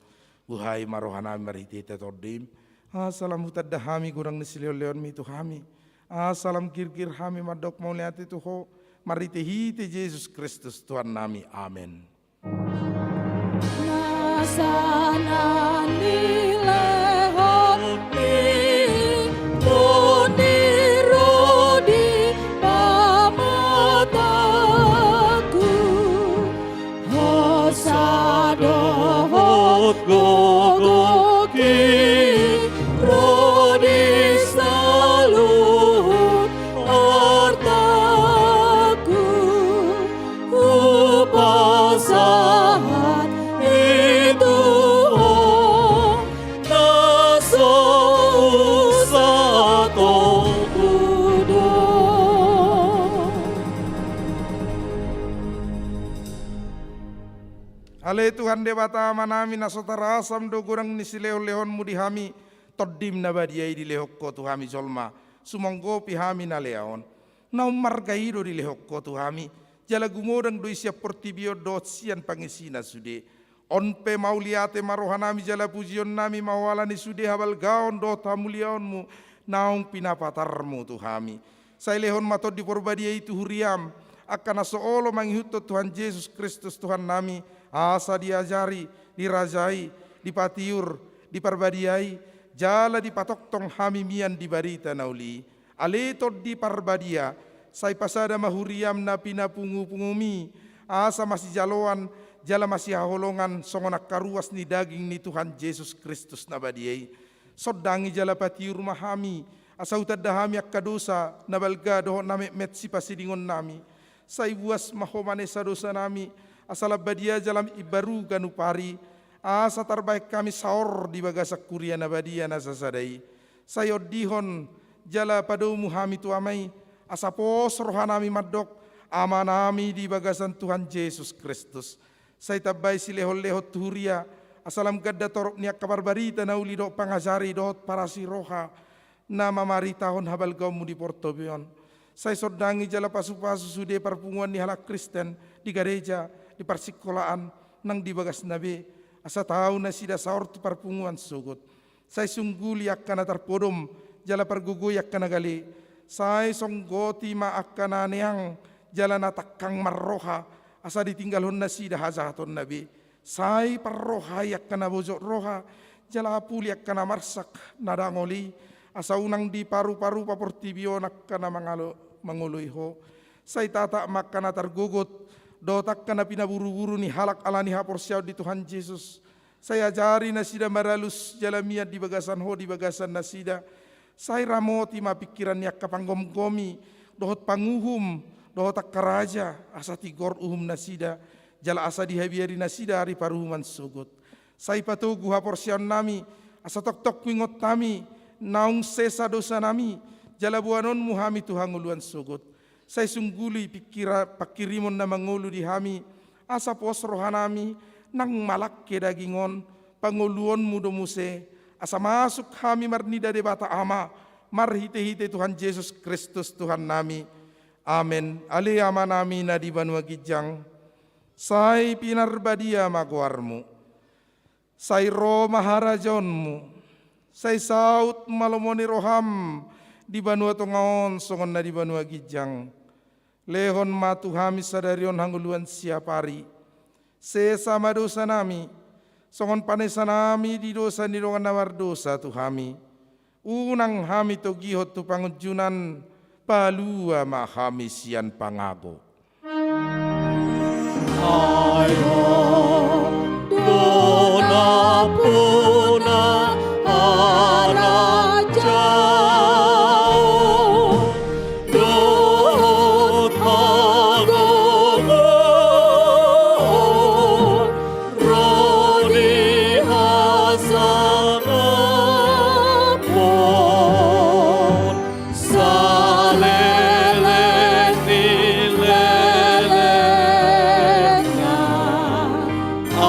Buhai ma rohanami marhitehite TondiM, asa lam hutanda hami godang ni silehonlehonMi tu hami, asa lam girgir hami mandok mauliate tu Ho, marhitehite Jesus Kristus Tuhannami. Amen. Nasa na nilehonMi tonti ro di pamatangku, hosa dohot gogoki ro di saluhut artangku. Hupasahat i tu Ho na so husahatonnami do. Ale Tuhan Debata Amanami, na so tarasam do godang ni silehonlehonMu di hami, TondiM na badia i dilehon Ho tu hami jolma, sumonggopi hami na lea on. Naung marga i do dilehon Ho tu hami, jala gumodang do i sian portibi on dohot sian pangisina sude. On pe mauliate ma rohanami jala pujionnami ma Ho ala ni sude habalgaon dohot hamuliaonMu naung pinapatarMu tu hami. Sai lehon ma Tondi Parbadia i tu huriaM, angka na so olo mangihuthon Tuhan Jesus Kristus Tuhannami, asa diajari, dirajai, dipatiur, diparbadiai, jala dipatongtong hami mian di barita na uli i. Ale Tondi Parbadia, sai pasada ma huriaM na pinapungupunguMi, asa masijaloan jala masihaholongan songon angka ruas ni daging ni Tuhan Jesus Kristus na badia i. Sondangi jala patiur ma hami, asa hutanda hami angka dosa na balga dohot na metmet sipasidingonnami. Sai buas ma Ho manesa dosanami, asa lam badia jala lam imbaru ganup ari, asa tarbahen hami saor di bagasan huria na badia na sasada i. Sai ondihon jala padomu hami tu Ama i, asa pos rohanami mandok, Amanami di bagasan Tuhan Jesus Kristus. Sai tambai silehonlehon tu huria, asa lam ganda torop ni angka parbarita na uli dohot pangajari dohot parasi roha na mamaritahon habalgaonMu di portibi on. Sai sondangi jala pasupasu sude parpunguan ni halak Kristen di gareja, di parsingkolaan, nang di bagasna be, asa tau nasida saor tu parpunguan sogot. Sai sungguli angka na tarpodom, jala pargogoi angka na gale. Sai songgoti ma angka na neang, jala na tangkang marroha, asa ditinggalhon nasida hajahatonna be. Sai parrohai angka na bojok roha, jala apuli angka na marsak na dangol i, asa unang diparuparupa portibi on angka na mangalo-, mangoloi Ho. Sai tatap ma angka na targogot, dohot angka na pinaburuburu ni halak ala ni haporseaon di Tuhan Jesus. Sai ajari nasida maralus jala mian di bagasan Ho di bagasan nasida. Sai ramoti ma pingkiran ni angka panggomgomi, dohot panguhum, dohot angka raja, asa tigor uhum nasida, jala asa dihabiari nasida ari paruhuman sogot. Sai patogu haporseaonnami, asa tongtong huingot hami, naung sesa dosanami, jala boanonmu hami tu hangoluan sogot. Sai sungguli pingkira-, pangkirimon na mangolu di hami, asa pos rohanami, nang malangke daging on, pangoluonmu do muse, asa masuk hami marnida Debata Ama, marhite-hite Tuhan Jesus Kristus Tuhannami. Amen. Ale Amanami na di banua ginjang, sai pinarbadia ma goarmu. Sai ro ma harajaonmu. Sai saut ma lomo ni roham di banua tonga on songon na di banua ginjang. Lehon ma tu hami sadari on hangoluan siapari. Sesa ma dosanami, songon panesanami di dosa ni dongan na mardosa tu hami. Unang hami togihon tu pangunjunan, palua ma hami sian pangago. Ai Ho do nampuna harajaon dohot hagogoon, ro di hasangapon saleleng ni lelengna. Amen.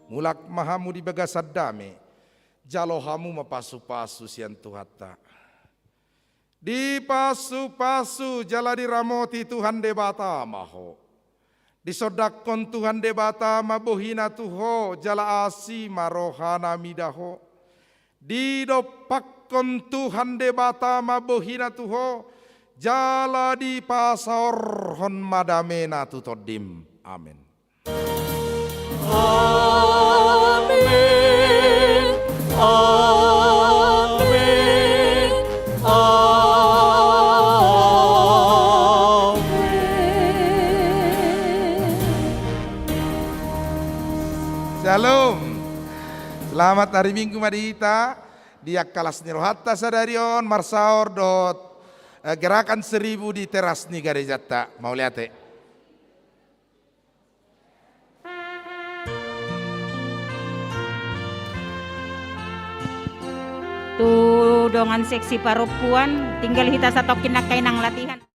Mulak ma hamu di bagasan dame, jalo hamu ma pasu-pasu sian Tuhanta. Dipasu-pasu jala diramoti Tuhan Debata ma ho. Disondangkon Tuhan Debata ma bohina tu ho jala asi ma rohana mida ho. Didompakkon Tuhan Debata ma bohina tu ho jala dipasaorhon ma damena tu tondim. Amen. Amen. Amen. Amen. Shalom. Selamat hari Minggu ma di hita, di angka las ni rohanta sadari on marsaor dohot, eh, Gerakan Seribu di teras ni garejanta. Mauliate. Tu dongan seksi parompuan, tinggal hita satongkin nangkin nang latihan.